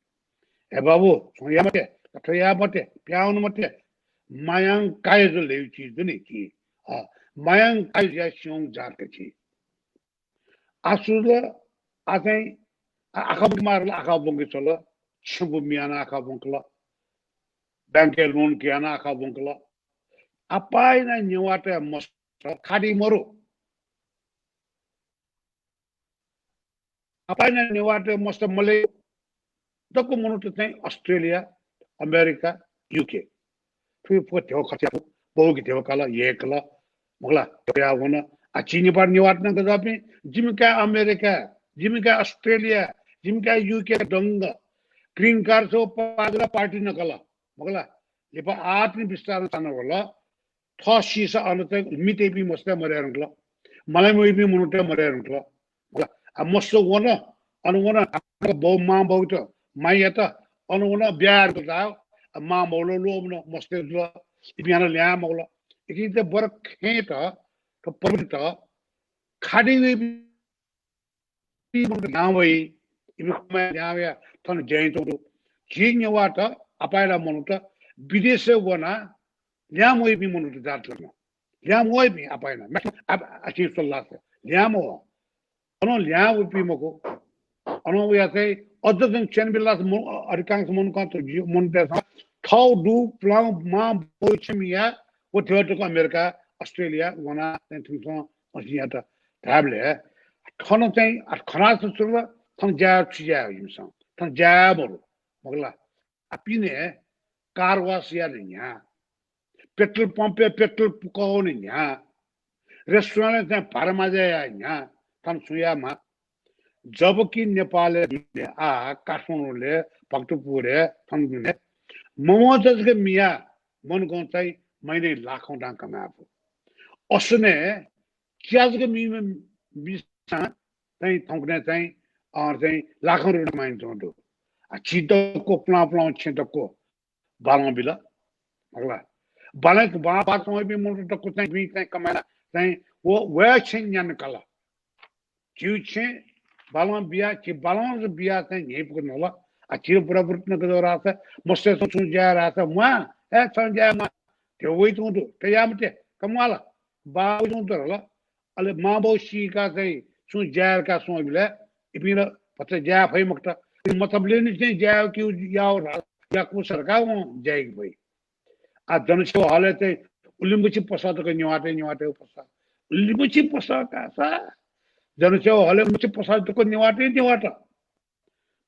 हे बाबु, छुं या मते, कथं या मते, प्याउन मते, मायां काय जो लेउ चिज दु नि कि, अ, मायां काय या स्यों जात झी। आसुल आ चाहिँ आ-, आखा बुक मारल, आखा बुंके चल, छेंबु मियाना आखा बुंकल, बैंकय् loan कियाना आखा बुंकल। अपायना नेवाःतय् मस्त खाडी मरु। अपायना नेवाःतय् मस्त मले दक्व मनूत चाहिँ अस्ट्रेलिया, अमेरिका, युके। थुइ फुक धेव खर्च यात, बौके धेव काल, येकल, मखुला, धेव या वन। आ, झी नेपाः नेवाःत नं गजापिं, जिमि काय् अमेरिका, जिमि काय् अस्ट्रेलिया, जिमि काय् युके दंग, green card सौ पागला party नकल, मखुला, लिपा आत्म विस्तार चान वल, थः सीसा अन चाहिँ मितय्पिं मस्त मरय् धुंकल, मलाइ मवइपिं मनूत मरय् धुंकल। आ मस्त वन, अन वन, बौ मां बौत मायात, अन वन ब्याह यात, आ मां बौल लोभन मस्त जुल, इपिं हानं ल्याहां मौल। इपिं त बर खेत, त प्रभुत, खाडी वइपिं मनूत ल्याहां वइ, इपिं खमा ल्याहां वया थन ज्याइँ चौदो। झी नेवाःत अपायला मनूत विदेशय् वना ल्याहां वइपिं मनूत जात लन। ल्याहां वइपिं अपायना, आ, आ, आ, चिं सल्लाह से। ल्याहां मव। अन ल्याहां वइपिं मखु। अन वया चाहिँ अझ जन च्यानबिल लास म-, अधिकांश मनूकं त जि-, मनूतय्सं थौ दु, पुलां मां बौ छेमिया, व धेव तक अमेरिका, अस्ट्रेलिया, वना चाहिँ थुमिसं असियात धायेबलय् थन चाहिँ आ, खनास सुरु, थन ज्या छु ज्या जिमिसं, थन ज्या मरु, मखुला। आ, पिने car wash याये न्ह्याः, petrol pump-य् petrol पुकःवने न्ह्याः, restaurant-य् चाहिँ भाडा माजा याये न्ह्याः, थन सुं याये माः। जबकि नेपालय् दुने आ काठमाडौंलय् भक्तपुरय् थन दुने ममचा जक मिया मनकं चाहिँ महिने लाखौं दां कमाय् फु। असने च्या जक मि, मिसां चाहिँ थौंकन्हय् चाहिँ, अ, चाहिँ लाखौं रुपियाँ कमाइ च्वं दु। आ, झी दक्व पुलां पुलां छेँ दक्व बालं बिल। मखुला। बालं, बा-, बालं वइपिं मनूत दक्व चाहिँ, पिं चाहिँ कमाय् चाहिँ व, वया छेँ न्यान काल। झीउ छेँ बालं बिया, झी बालं बिया चाहिँ न्ह्यइपुक नल। आ, झी बुराबुरीत नं गजौ धाःसा, मस्तय्सं छुं ज्या याये धाःसा, म्वाः, ए, छं ज्या याये म्वाः। ध्यबा वइच्वंगु दु, तयामते, कमवाल, बाः वइच्वंगु दु धाल। अले मांबौ सीका चाहिँ छुं ज्या यायेका स्वंबिलय् इपिं ला भचा ज्या याये फइ मखुत। मतबलय् निसें ज्या यायेगु याःगु सरकार वं ज्या यायेके फइ। आ, जनसेवा हलय् चाहिँ उलिमछि पसः तक नेवाःतय्, नेवाःतय् पसः। उलिमछि पसः कासा जनसेवा हलय् उलिमछि पसः तक नेवाःतय्, नेवाःत।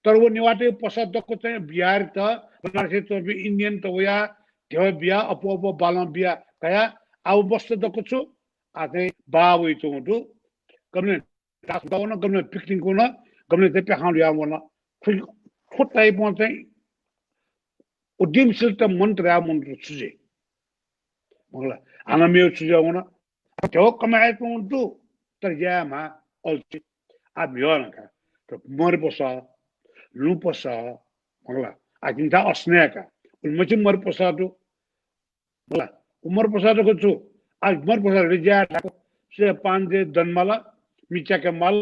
तर व नेवाःतय् पसः दक्व चाहिँ बिहारीत, बनारसय् च्वंपिं इन्डियनत वयाः ध्यबा बियाः अप्वः अप्वः बालं बियाः कयाः आः व मस्त दक्व छु, आ, चाहिँ बाः वइच्वंगु दु। गबलें दास वन, गबलें पिकनिक वन, गबलें चाहिँ प्याखं ल्हुयाः वन। थ्व, थ्व type-ं चाहिँ उद्यमशीलता मन्त्र या मन्त्र छु जुइ? मखुला, हानं मेगु छु जुया वन? ध्यबा कमाय् च्वंगु दु, तर ज्या याये म्वाः, अल्छी। आ, म्हिगः नं का, तर मरि पसः, लुँ पसः, मखुला, आ, जिमिथाय् असनय् का, उलिमछि मरि पसः दु। मखुला, उ मरि पसः दु छु, आ, मरि पसः दु, ज्या याये थाकु, सुया पाँच दे दन माल, मि च्याके माल,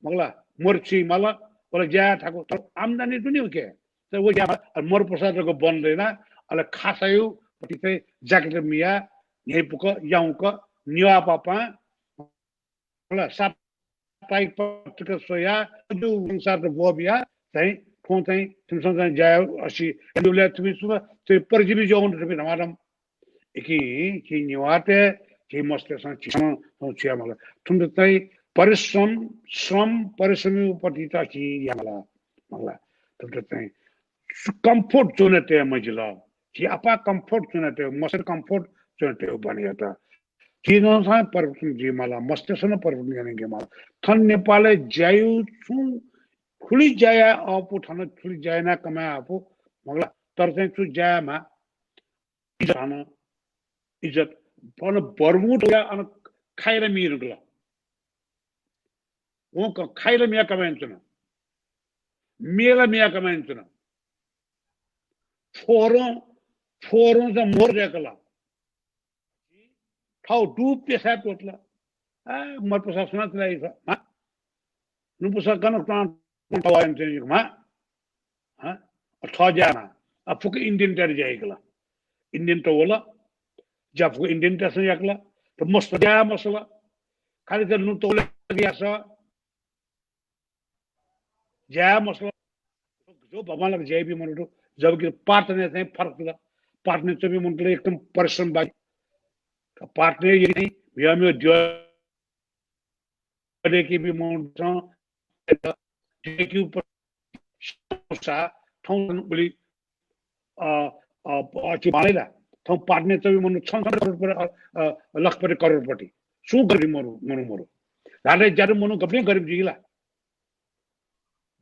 मखुला, मरि छु माल, वला ज्या याये थाकु, तर आम्दानी दु नि उके। तर व ज्या याये म्वाः, अले मरि पसः दु बन्द याना, अले खासायु पति चाहिँ ज्याकेत मिया, न्ह्यइपुक, याउँक, नेवाः पापां, मखुला, साप्ताहिक पत्रिका स्वया, अजू वंशात ब्वबिया, चाहिँ, थ्वं चाहिँ, थुमिसं चाहिँ ज्या याये असी, एन्डुले थुमि सुब, थुमि परजीवी ज्या वन थुमि धमाधम। इकिं झी नेवाःतय्, झी मस्तय्सं झीसं छु याये माल? थुमित चाहिँ परिश्रम, श्रम, परिश्रमया पति त झी याये माल। मखुला, थुमित चाहिँ comfort zone-य् तये मजिल। झी आपाः comfort zone-य् तये, मस्तय् comfort zone-य् तये बने यात। झीसं परिवर्तन जुइ माल, मस्तय्सं परिवर्तन यानाः जुइ माल। थन नेपालय् ज्यायु छुं थुलि ज्या याये अःपु, थन थुलि ज्या यानाः कमाये अःपु, मखुला, तर चाहिँ छु ज्या याये म्वाः, इज्जत हानं, इज्जत, अन बरमुट वया अन खाइला मि धुंकल। वं क-, खाइला मिया कमाय् यानाच्वन। मेला मिया कमाय् यानाच्वन। छोरं, छोरं चाहिँ मोहर दय्कल। थः दु पेसाय् त्वःतल। आ, मरि पसः सुनां तिलाइ म्वाः। लुँ पसः गन तां, तां थः ज्या यानाच्वने म्वाः। हँ? थः ज्या याये म्वाः। आ, फुक्क इन्डियनतय्त ज्या याइकल। इन्डियनत वल। ज्या फुक्क इन्डियनतय्सं याकल। त मस्त ज्या याये मसल। खालि त लुँ तौले यास। ज्या याये मसल। जो बांबांलाक ज्या याइपिं मनूत दु। जबकि पाटनय् चाहिँ फरक जुल। पाटनय् च्वंपिं मनूत एकदम परिश्रमवादी। पाटनय् यदि चाहिँ म्हिगः म्हिगः द्यः दय्कीपिं मनूतय्सं दय्कीगु संस्था थौं उलि, अ, अ, अ, छि बांलाइ ला? थौं पाटनय् च्वंपिं मनू छन छन करोडपति, अ, अ, लखपति करोडपति। सुं गरिब मनू, मनू मरु। ल्हातय् ज्याःगु मनू गबलें गरिब जुइ ला?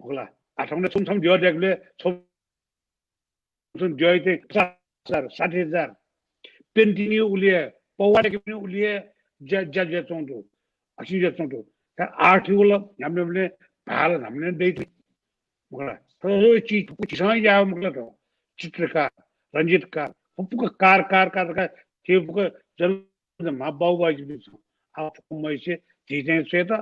मखुला। आ, थौं छुं छुं द्यः दय्कूबलय् छुं छुं द्यःयात पचास हजार, साठी हजार। पेन्टिङ उलि हे, पौवा दय्केपिं उलि हे ज्या, ज्या, ज्या च्वंगु दु। असिं ज्या च्वंगु दु। का आर्थिक वल, न्ह्याबलें भाला न्ह्याबलें दइ। मखुला। थ्व चिज, चिजं याः मखुला त। चित्रकार, रंजितकार, फुक्क कार, कार, कार, कार, थे फुक्क जन मा बाउबाज्यूपिन्सं आः फुक्क मयसे झी चाहिँ स्वयेत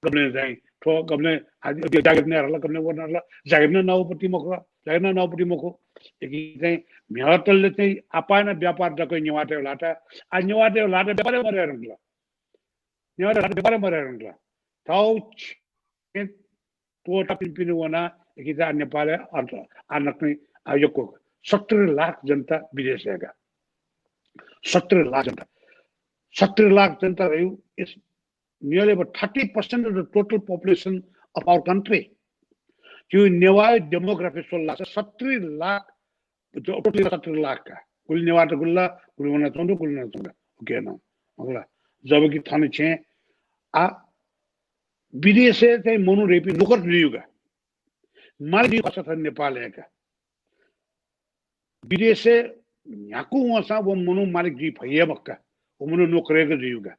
गबलें चाहिँ थ्व गबलें आ, जागिर नये हल, गबलें वने हल, जागिर नं नाउपति मखु, जागिर नं नाउपति मखु। इकिं चाहिँ म्हिगः तले चाहिँ आपाः नं व्यापार दक्व नेवाःतय् ल्हात। आ, नेवाःतय् ल्हात व्यापारय् मदये धुंकल। नेवाःतय् ल्हात व्यापारय् मदये धुंकल। थौं छेँ त्वःताः पिने पिने वनाः इकिं चाहिँ नेपालय् अर्थ आ नकतिनि आ यक्व सत्तरी लाख जनता विदेशय् का। सत्तरी लाख जनता। सत्तरी लाख जनता रह्यो, it's nearly about thirty percent of the total population of our country। झीगु नेवाःया demography स्वल धाःसा सत्तरी लाख, totally सत्तरी लाख का। गुलि नेवाःत गुलि ला, गुलि वनाच्वंगु दु, गुलि वनाच्वंगु दु। OK नं। मखुला। जबकि थन छेँ आ विदेशय् चाहिँ मनू रह्योपिं नोकर जुइगु का। मालिक जुइगु खः थन नेपालय् का। विदेशय् न्ह्याकु वंसां व मनू मालिक जुइ फइ हे मखु का। व मनू नोकर हे जुइगु का।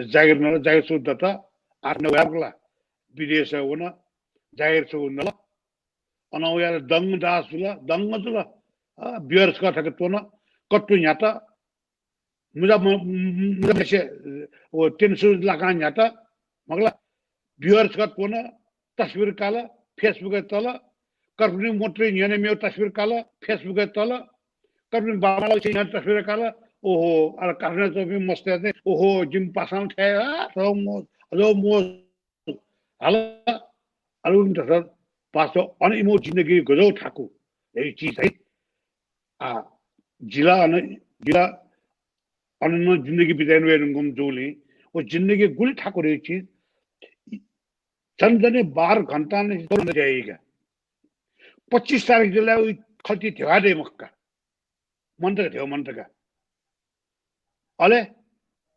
जागिर नल, जागिर छगू दत, आः थन वयाः मखुला। विदेशय् वन, जागिर छगू नल। अन वयाः दंग दास जुल, दंग जुल। अ, बियर छकः थके त्वन, कत्तु न्ह्यात, मुजा म-, म-, मुजा मसे, व टेन्सु लाकां न्ह्यात, मखुला। बियर छकः त्वन, तस्बिर काल, Facebook-य् तल, कर्पुरी मोटरी न्ह्यःने मेगु तस्बिर काल, Facebook-य् तल, कर्मी बाबाला उसे यहाँ तस्बिर काल, ओहो, अले काठमाडौं च्वंपिं मस्तय् चाहिँ, ओहो, जिम पासां थ्याः, आ, अझ मोज, अझ मोज। हाल, अले उन तसर पास अन इमो जिन्दगी गजौ थाकु। ए चिज है। आ, जिला अन, जिला अन जिन्दगी बिताइन वय् नुगम जुलिं, व जिन्दगी गुलि थाकु रे चिज। झन झन बाह्र घण्टा ने दौड़ जाएगा। पच्चिस तारिख जिला उइ खल्ती धेवा दे मक्का। मन्तक धेव मन्तक। अले,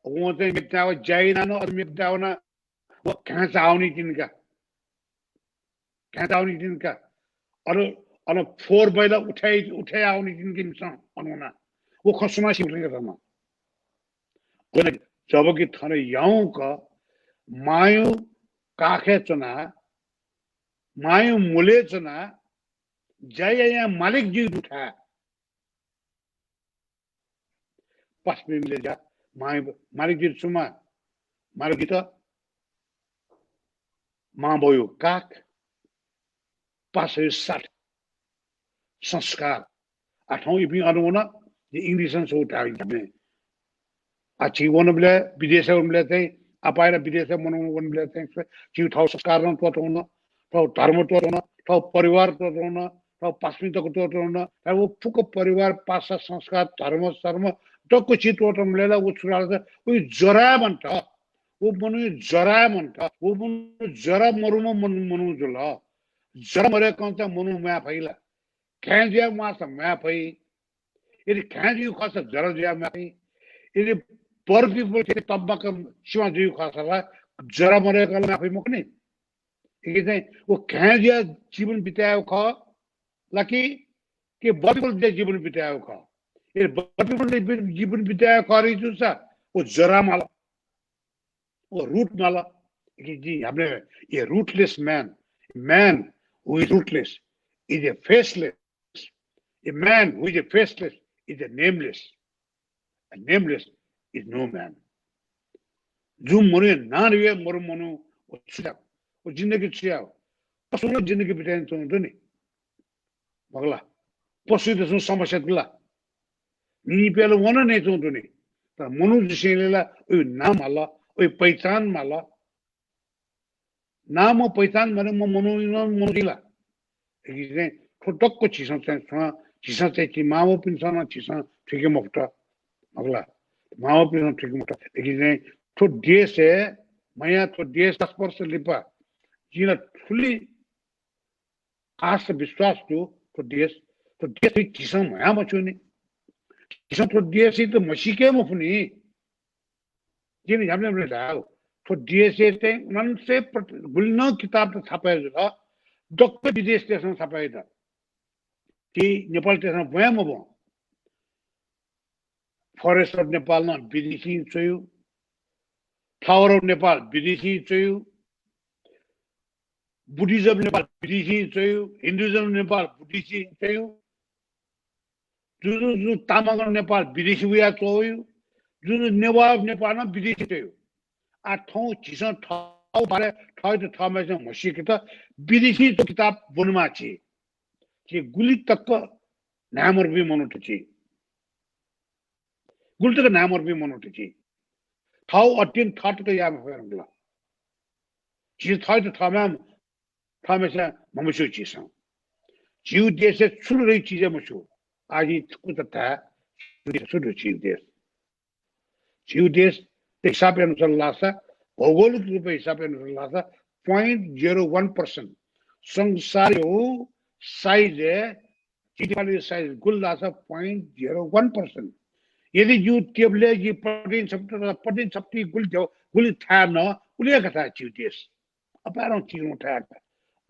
वं चाहिँ मेप्ताव जाइना न, अर मेप्ताव ना, व कहाँ चावनी तिनका। कहाँ चावनी तिनका। अर, अन फोर बैला उठाइ, उठाइ आवनी तिनका निसं अनुना। वो खसुना सिमरिंग रमा। जबकि थन याउक मायु काखे चना, मायु मुले चना, जय या मालिक जी उठा। पासपिं मिले जा, मालिक जित सुमा, मालिक जित मां बौयो काख, पासयो साथ, संस्कार। आठौं इपिं अन वन, जे English नं सौ धाइ। आ, छि वन बिले, विदेश वन बिले चाहिँ, आपायरा विदेश मन वन बिले चाहिँ, छि थौ संस्कार नं त्वतौन, थौ धर्म त्वतौन, थौ परिवार त्वतौन, थौ पासपिं तक त्वतौन, थौ फुक परिवार, पासा, संस्कार, धर्म, सर्म, दक्व छि त्वतौन बिले ला, उ छुराल उ जरा मन्त, उ मनु जरा मन्त, उ मनु जरा मरुम मनु, मनु जुल। जरा मरे कंचा मनु म्या फैला। घाँय् जुया म्वाःसा म्वाये फइ। यदि घाँय् जुइ खःसा जरा जुया म्वाये फइ। यदि poor people थें तब्बाक सिमा जुइ खःसा ला जरा मरय्‌क ला म्वाये फइ मखु नि। इके चाहिँ व घाँय् जुया जीवन बितायेगु खः ला कि, कि poor people जुया जीवन बितायेगु खः? यदि poor people जुया जीवन बितायेगु खः रे जूसा व जरा माल। व root माल। कि जी हमने ये rootless man, man who is rootless is a faceless, a man who is a faceless is a nameless, a nameless is no man। जुन मनुया नां रे मरु मनु, व छु याव, व जिन्दगी छु याव, कसुन जिन्दगी बिताइन तुं दुनि। मखुला। पशुतय्‌सं समस्या दु ला? निनिप्याल वन नयेच्वं दुनि। तर मनू जुसेंलि ला उइ नाम माल, उइ पहिचान माल। नाम पहिचान माले म मनू नं मनू जुइ ला। एकी चाहिँ थ्व दक्व झीसं चाहिँ छु, झीसं चाहिँ छि मावपिन्सं नं झीसं थुइके मफुत। मखुला। मावपिन्सं थुइके मफुत। एकी चाहिँ थ्व देशय्, मया थ्व देश दस वर्ष लिपा जिं ला थुलि आशा विश्वास दु, थ्व देश, थ्व देश चाहिँ झीसं म्हया मछ्यूनि। झीसं थ्व देशयात म्हसीके मफुनि। जिं न्ह्याबलें धायेगु, थ्व देशय् चाहिँ उनान्सय प्रति-, गुलि नं किताब त छापे जुल, दक्व विदेशतय्‌सं छापे जुल। कि नेपालतय्‌सं ब्वया मब्वं। Forest of Nepal नं विदेशीं च्वयु, Flower of Nepal विदेशीं च्वयु, Buddhism Nepal विदेशीं च्वयु, Hinduism Nepal विदेशीं च्वयु, जुजु जु तामाङ नेपाल विदेशी वया च्वयु, जुजु नेवाः नेपाल नं विदेशी च्वयु। आ थौं झीसं थौ बारे थौं त थौं म्हसिकेत विदेशी किताब ब्वनेमाः छि। छि गुलि तक न्हाय्‌मरपिं मनूत छि। गुलि तक न्हाय्‌मरपिं मनूत छि। थौ अध्ययन थः तक याये मफयेगु ला। झी थःत थःम्हं, थःम्हस्यां म्हमस्यू झीसं। झीगु देशय् छु रे चिज मस्यू। आः जिं छकूचा धाये, छु दु झीगु देश। झीगु देश हिसाब अनुसार लासा, भौगोलिक रूपय् हिसाब अनुसार Lasa, point zero one percent। संसारया size, झी नेपालया size गुलि Lasa point zero one percent। यदि जिगु टेबलय् जि पटिन छप्ति, पटिन छप्ति गुलि ध्यौ, गुलि थाय् न, उलि कथं झीगु देश। अपारं चिकन थाय् का।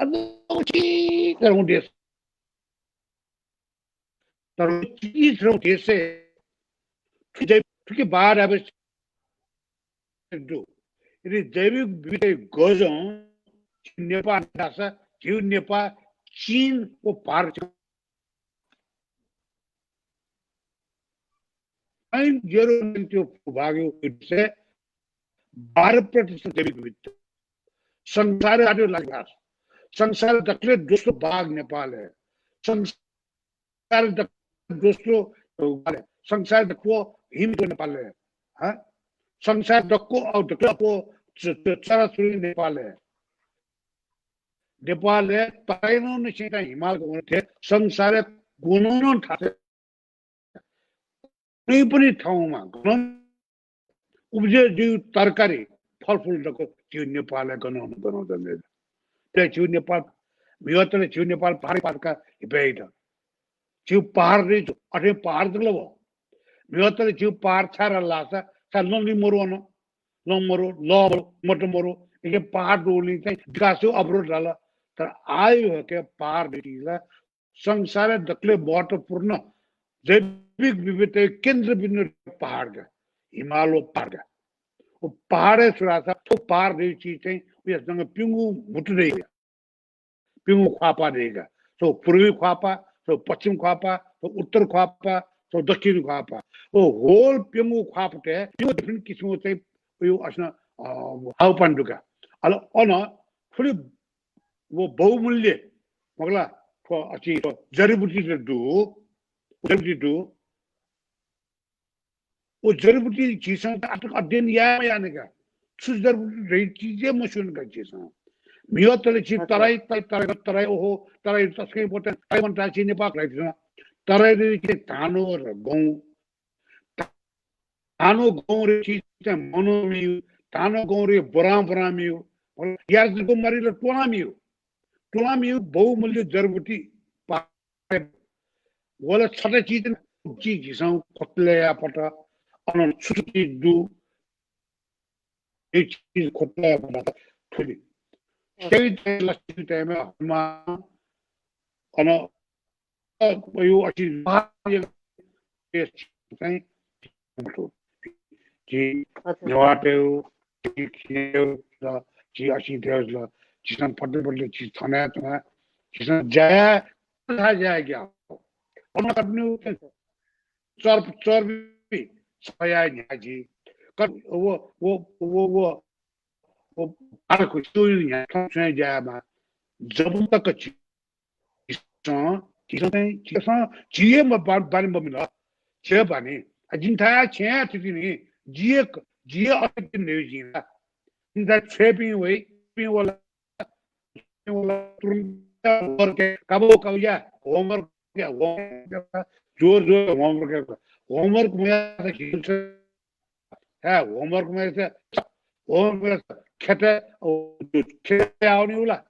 अझ चिकन देश। तर चिज रौ देशय् थुके, थुके बाधा बे दु। यदि जैविक विविधता गजं नेपाल धाःसा झीगु नेपाल, चीन व भारत point zero nine त्यो भूभागया विषय बाह्र प्रतिशत जैविक विविधता। संसारय् आः त्यो लागि भास। संसारय् दकले दोस्रो बाघ नेपाल हे। संसारय् दकले दोस्रो संसार दक्व हिम नेपालय्, हँ? संसार दक्व, अ, दक्व च-, च-, चराचुरी नेपालय्। नेपालय् तराईनं निसें हिमाल गन थें संसारय् गनं नं थासय् कुनै पनि ठाउँमा गनं उब्जे ज्यू तरकारी, फलफुल दक्व झीगु नेपालय् गनं गनं जन्मे। ते झीगु नेपाल, म्हिगः तले झीगु नेपाल पहाडी पाटका हिपय् द। झीगु पहाड दइ, अथे पहाड दु ला व। म्हिगः तले झीगु पहाड छाय् धाल धाःसा, छाय् लँ लिं मरु अन। लँ मरु, लः मरु, मत मरु, इके पहाड दुगुलिं चाहिँ विकासय् अवरोध लाल। तर आः हके पहाड दइ ला संसारय् दकले महत्वपूर्ण जैविक विविधताया केन्द्रबिन्दु पहाड का, हिमाल व पहाड का। व पहाडय् सुरासा थ्व पहाड दइ चिज चाहिँ उया सँग प्यंगू म्हुतु दइ। प्यंगू ख्वापा दइ का। सो पूर्वी ख्वापा, सो पश्चिम ख्वापा, सो उत्तर ख्वापा, सो दक्षिण ख्वापा। व whole प्यंगू ख्वापतय् प्यंगू different किसिमको चाहिँ उयो असन, अ, हाउपान दु का। अले अन थुलि व बहुमूल्य, मखु ला, थ्व अति थ्व जडीबुटी दु, जडीबुटी दु। व जडीबुटी झीसं आतक अध्ययन याये मयाः नि का। छु जडीबुटी धइगु चिज हे मस्यू नि का झीसं। म्हिगः तले झी अच्छा। तराई, तराई, तराई, तराई, ओहो, तराई तसकं important, तराई मन्त झी नेपाः खुलाइ थें। तराई रे झी धान व गहुँ। धान व गहुँ रे झी चाहिँ मनं मियु, धान व गहुँ रे बोरां बोरां मियु। यार जक मारी ला टोलां मियु। टोलां मियु बहुमूल्य जडीबुटी पा-, वला छता चिज, चिज झीसं खोतले याये फत, अन छु छु चिज दु, ए चिज खोतले याये फत थुलि। त्यही time ला, त्यही time हनुमान, अन, अ, यो अति चाहिँ झी नेवाःतय्, झी खिउँतय्, झी असिंतय्, झीसं फतले फतले झी थने थने, झीसं ज्या, ज्या, ज्या। अन कतनु चर-, चर्बी छया न्ह्या झी। क-, वो, वो, वो, वो, वो, बारह को स्टोरी न्ह्या थन स्वया ज्या मा। जब तक झी झीसं, झीसं चाहिँ, झीसं, झी हे म-, बा-, बानी मबिन। झी हे बानी। आ, जिं थाय् छेँ थुति नि, झी हे क-, झी हे अतिथि न्हय् जिं ला। जिं थाय् छ्वय्‌पिं वइ, पिं वला, पिं वला, तुरुन्त homework, काबो, काबो या, homework या, homework या, जोर, जोर homework या, homework मया, हे, homework मया, homework मया, खेत, खेत आउने उला।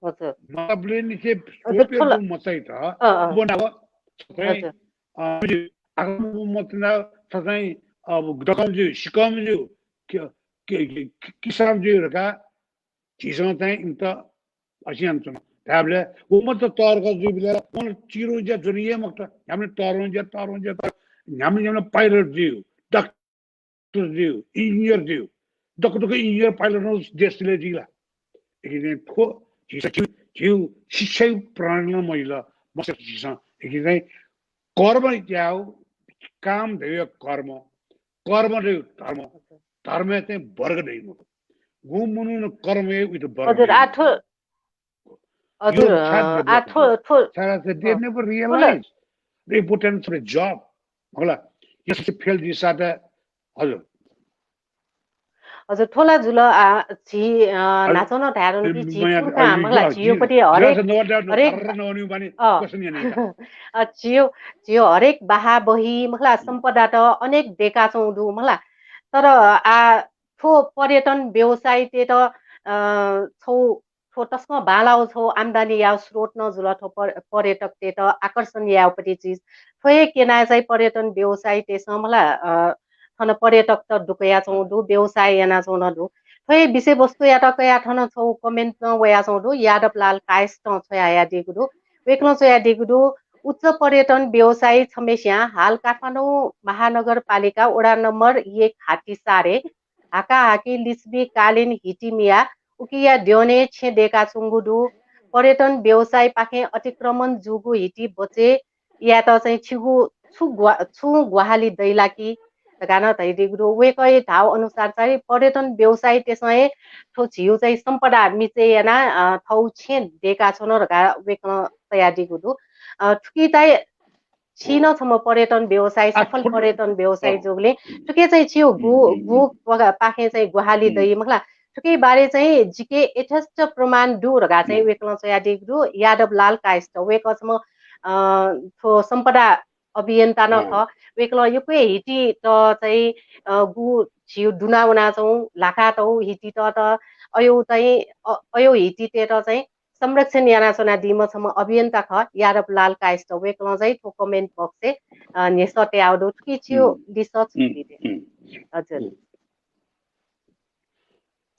हजुर। मतलब निसे हजुर, सोपे थोला। मचाइ त, अँ, अँ। बनाव, चाहिँ, हजुर। अ, आगम मतना, चाहिँ, अब दकम ज्यू, सिकम ज्यू, कि-, कि-, कि-, किसान ज्यू धकाः झीसं चाहिँ इमित असियान च्वन। धायेबलय् व मत तःधंगु जुइबलय् व चिरुं ज्या ज्वनी हे मखुत। न्ह्याबलें तःधंगु ज्या, तःधंगु ज्या, तः-, न्ह्याबलें न्ह्याबलें pilot ज्यू, डाक्टर ज्यू, engineer ज्यू, दक्व दक्व engineer pilot नं देशले जिला। एकिने थ्व झीसं झीउ, झीउ शिक्षा प्रणाली नं मजिल, मस्त झीसं एकिने कर्म याउ, काम धयो कर्म, कर्म धयो धर्म, धर्म चाहिँ वर्ग धयो मखु। गुं मनू नं कर्म हे उइत वर्ग हजुर, धयो आ मखु। थ्व हजुर, यो अ, छात्र आ, थो, थो, छात्र, they अ, never realize the importance of a job। होला, यसरी फेल दिसा त, हजुर। हजुर, थोला जुल, आ, झी, अ, हजुर। न्हाचः नं धायेधुन कि झी मया, पुर्खा, अ, मखुला, अ, झी झी, योपट्टि हरेक, झी नवादा, हरेक, हरेक नवानी बानी अ, question यानी का। अ, झी यो, झी यो हरेक बाहा बही, मखुला, सम्पदा त अनेक देका च्वं दु, मखुला। तर, आ, थ्व पर्यटन व्यवसायतय्त, अ, छौ थ्व तसकं बांलाउ छौ आम्दानी याउ स्रोत नं जुल, थ्व पर-, पर्यटकतय्त आकर्षण याउपट्टि चिज। थ्व हे क्यनाः चाहिँ पर्यटन व्यवसायीतय्सं मला, अ, थन पर्यटकत दुकयाच्वं दु, व्यवसाय यानाच्वं नं दु। थ्व हे विषयवस्तुयात कयाः थन छौ comment नं वयाच्वं दु, यादवलाल कायसं छ्वयाहयादीगु दु। वय्कलं च्वयादीगु दु, उच्च पर्यटन व्यवसायी छम्हेस्यां हाल काठमाडौं महानगरपालिका वडा नम्बर एक हात्तीसारे हाकाहाकी लिच्छविकालीन हिति मियाः उकिया द्यःने छेँ दय्काच्वंगु दु। पर्यटन व्यवसायपाखें अतिक्रमण जूगु हिति बचय् यायेत चाहिँ छिगु छु ग्वा-, छुं ग्वाहालि दइ ला कि धकाः नं धयादीगु दु। वय्कःया धाउ अनुसार चाहिँ पर्यटन व्यवसायीतय्सं हे थ्व झिउ चाहिँ सम्पदा मिचय् यानाः, अ, थौ छेँ दय्काच्वन धकाः वय्कलं तयादीगु दु। अ, थुकी ताइ छिं नं छम्ह पर्यटन व्यवसायी, सफल पर्यटन व्यवसायी जूगुलिं थुके चाहिँ छियो गु, गु पाखें चाहिँ ग्वाहालि दइ मखला। थुके बारे चाहिँ जिके यथेष्ट प्रमाण दु धकाः चाहिँ वय्कलं च्वयादीगु दु। यादव लाल कायस्थ, वय्कः छम्ह, अ, थ्व सम्पदा अभियन्ता नं खः। वय्कलं यक्व हे हिति त चाहिँ, अ, गु झिउ दुना वनाच्वं, ल्हाका तौ हिति त, त अयौ चाहिँ, अ, अयौ हिति त चाहिँ संरक्षण यानाच्वनादीम्ह छम्ह अभियन्ता खः, यादव लाल कायस्थ। वय्कलं चाहिँ थ्व comment box-य्, अ, न्ह्यसः तयाउ दु। थुकी छियो लिसः छु दु? हजुर।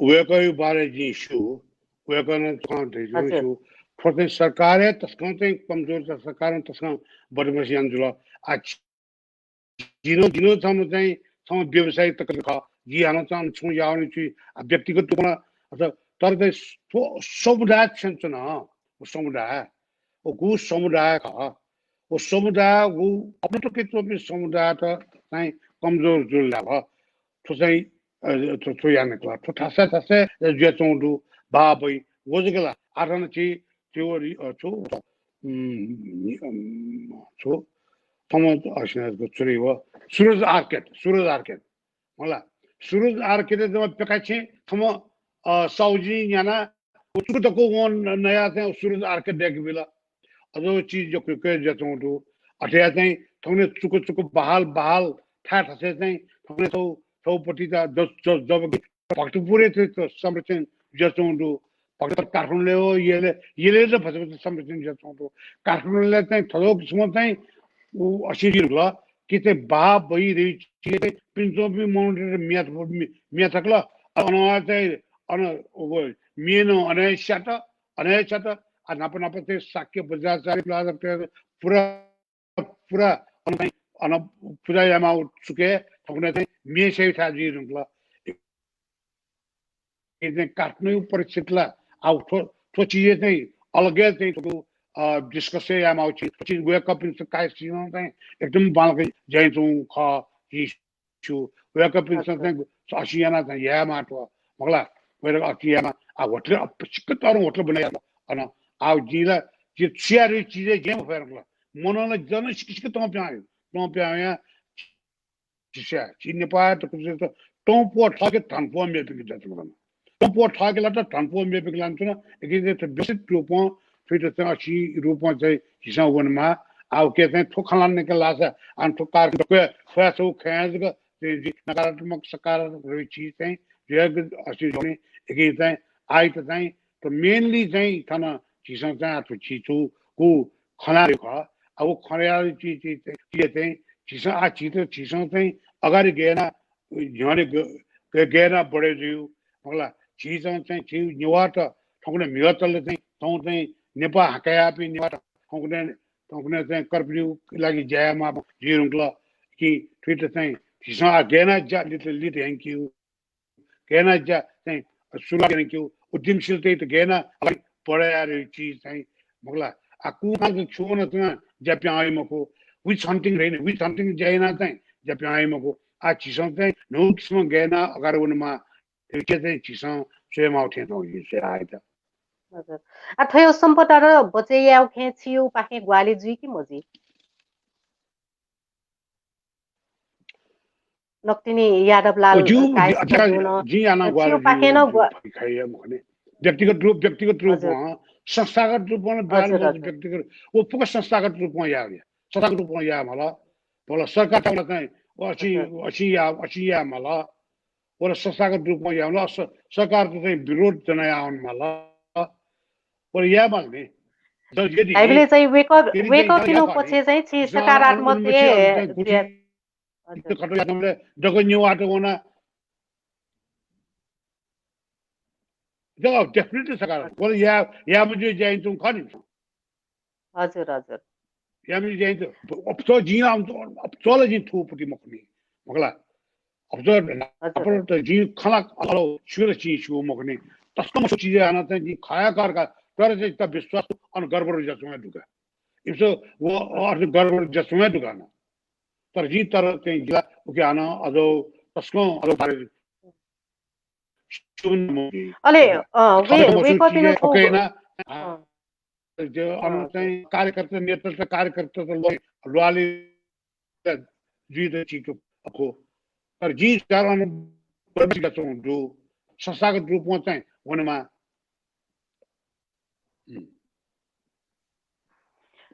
वय्कःया बारे जिं स्यू, वय्कलं तसकं धयादीगु स्यू। थ्व चाहिँ सरकारं तसकं चाहिँ कमजोर, सरकारं तसकं बदमासी याना जुल। आ, जिं नं, जिं नं छम्ह चाहिँ, छम्ह व्यवसायी तक खः। जि हानं चाहिँ छुं याःगु नि छु, आ, व्यक्तिगत रूपमा, अथवा तर चाहिँ थ्व समुदाय छ्यन च्वन, व समुदाय, व गु समुदाय खः। व समुदाय, व अपनत्वके च्वंपिं समुदायत चाहिँ कमजोर जुल धाःगु। थ्व चाहिँ, अ, थ्व, थ्व याना खः। थ्व थासय्, थासय् जुयाच्वंगु दु, बाबई। व जक ला, आः थन छि, छि व रि-, अ, छु, उम्, उम्, छु, थमं, अ, सुरज आर्केड, सुरज आर्केड। होला, सुरज आर्केड जम्मा पेकाछेँ थमं, अ, साउजिं न्याना, व चुकु दक्व वं न-, नया चाहिँ सुरज आर्केड दय्के बिल। अझ व चिज यक्व यक्व जुयाच्वंगु दु। अथे या चाहिँ थौंकन्हय् चुकु चुकु बहाल बहाल थाय् थासय् चाहिँ थौंकन्हय् थौ, थौपट्टि त ज-, ज-, जब भक्तपुरय् चाहिँ त संरक्षण जुयाच्वंगु दु। भक्तपुर काठमाडौँलय् व यलय्, यलय् त भचा भचा संरक्षण जुयाच्वंगु दु। काठमाडौँलय् चाहिँ थज्याःगु किसिमं चाहिँ उ असिं जुइ धुंकल कि चाहिँ बाबई धइगु चिज चाहिँ पिने च्वंपिं मनूतय्त म्ये, म्ये, म्ये थकल। अन चाहिँ अन व म्ये नं अन हे स्यात, अन हे स्यात। आ, न्हापा न्हापा चाहिँ शाक्य वज्राचार्य प्लाजा पुरा, पुरा अन चाहिँ अन पुजा यायेमाःगु चुकय् थौंकन्हय् चाहिँ म्ये स्याइगु थाय् जुइ धुंकल। इपिं चाहिँ काठमाडौँ परिस्थिति ला, आ, थ्व, थ्व चिजय् चाहिँ अलगय् चाहिँ थ्व, अ, discuss यायेमाःगु चिज, थ्व चिज वय्कःपिन्सं काय् सिनं चाहिँ एकदम बांलाक ज्या यानाच्वंगु खः, जिं स्यू। वय्कःपिन्सं चाहिँ असिं याना चाहिँ यायेमाः थ्व, मखला, वय्कः असिं यायेमाः। आ, होटल, अ, सिक्क तःधंगु होटल बना यात। अन, आ, जिं ला, जिं छु याये धइगु चिजय् जिं मफया धुंकल। मनं ला जि नं सिक्क सिक्क तं पिहां, तं पिहां या, झीसं, झी नेपाःयात कुतुतुतु तं प्वः थःके धन प्वः मेपिंके दत मखु। तं प्वः थःके ला त धन प्वः मेपिंके लानाच्वन, एकीकरण व्यवस्थित रूपं थुइत चाहिँ असिं रूपं चाहिँ झीसं वनेमाः। आ, उके चाहिँ थ्व खँ ल्हानाके लाःसा, आ, थ्व कार्यक्रम दक्वया थ्वया छगू खँय् जक चाहिँ जि नकारात्मक, सकारात्मक धइगु चिज चाहिँ जुयागु असिं जुइ। एकी चाहिँ आइत चाहिँ त mainly चाहिँ थन झीसं चाहिँ आ थ्व झी छु गु खँ ल्हायेगु खः। आ, व खँ ल्हायेगु चिज, चिज, चिज चाहिँ झीसं आ झीत, झीसं चाहिँ अगाडि गय् याना न्ह्यःने ग-, ग-, गय् याना बढे जुइ, मखला। झीसं चाहिँ झी नेवाःत थौंकन्हय् म्हिगः तले चाहिँ थौं चाहिँ नेपाः हाकयाःपिं नेवाःत थौंकन्हय्, थौंकन्हय् चाहिँ कर्पिनिगु लागि ज्या यायेमाः जुइ धुंकल कि थुइत चाहिँ झीसं आ गय् याना ज्या लित, लित यंकेगु, गय् याना ज्या चाहिँ सुरुवात यानाकेगु, उद्यमशीलतायात गय् याना अगाडि बढे यायेगु चिज चाहिँ मखला। आ, कुमाल छु वनाच्वना ज्या पिहां वइ मखु, witch hunting धइगु नि, witch hunting ज्या याना चाहिँ ज्या पिहां वइ मखु। आ, झीसं चाहिँ न्हू किसिमं गय् याना अगाडि वनेमाः, थुके चाहिँ झीसं स्वयेमाःगु थें च्वं, जिं स्वया आइत। हजुर। आ, थ्व सम्पदात बचय् यायेगु खँय् छिगु पाखें ग्वाहालि जुइ कि मजुइ? नकतिनि यादव लाल कायस्थ ज्यूं नं, जिं याना ग्वाहालि जुइ, पाखें नं ग्वा-, खइ मखु नि। व्यक्तिगत रूप, व्यक्तिगत रूपं, हजुर। संस्थागत रूपं नं ब्वाल, हजुर, मखु, हजुर। व्यक्तिगत, व फुक्क संस्थागत रूपं याये, संस्थागत रूपं याये माल। भला सरकार चाहिँ व असिं, हजुर। असिं या, असिं याये माल। व ला संस्थागत रूपं याये माल। स-, सरकारत चाहिँ विरोध जनाः याये माल। व ला याये माल नि। धाइबलय् चाहिँ वय्कः, वय्कःपिनिगु पक्षय् चाहिँ छि सकारात्मक हे, हजुर। दक्व नेवाःत वना। Definitely सकारात्मक। व ला या, याये मज्यू ज्या यानाच्वंगु खः नि। हजुर, हजुर। याये मज्यू ज्या यानाच्वंगु। अफसर जिं ला, अफसर ला जिं थुपति मखु नि। मखला। अफसर, हजुर। अफसर त जिं खला अलो छुर चिं छु मखु नि। तसकं मसु चिज हानं चाहिँ जिं खया कर का। तर चाहिँ त विश्वास अन गडबड जुयाच्वंगु दुका। इमिसं व अर्थ गडबड जुयाच्वंगु दुका न। तर जिं तर चाहिँ जिला उके हानं अझ तसकं अझ बारे अले, अ, वे-, वय्कःपिनिगु, अ, अन चाहिँ कार्यकर्ता, नेतृत्व कार्यकर्ता त ल्वाले जुइत चिक अखो। तर जिं सरकार अन बर्मिका चौं दु, संस्थागत रूपमा चाहिँ वनेमा।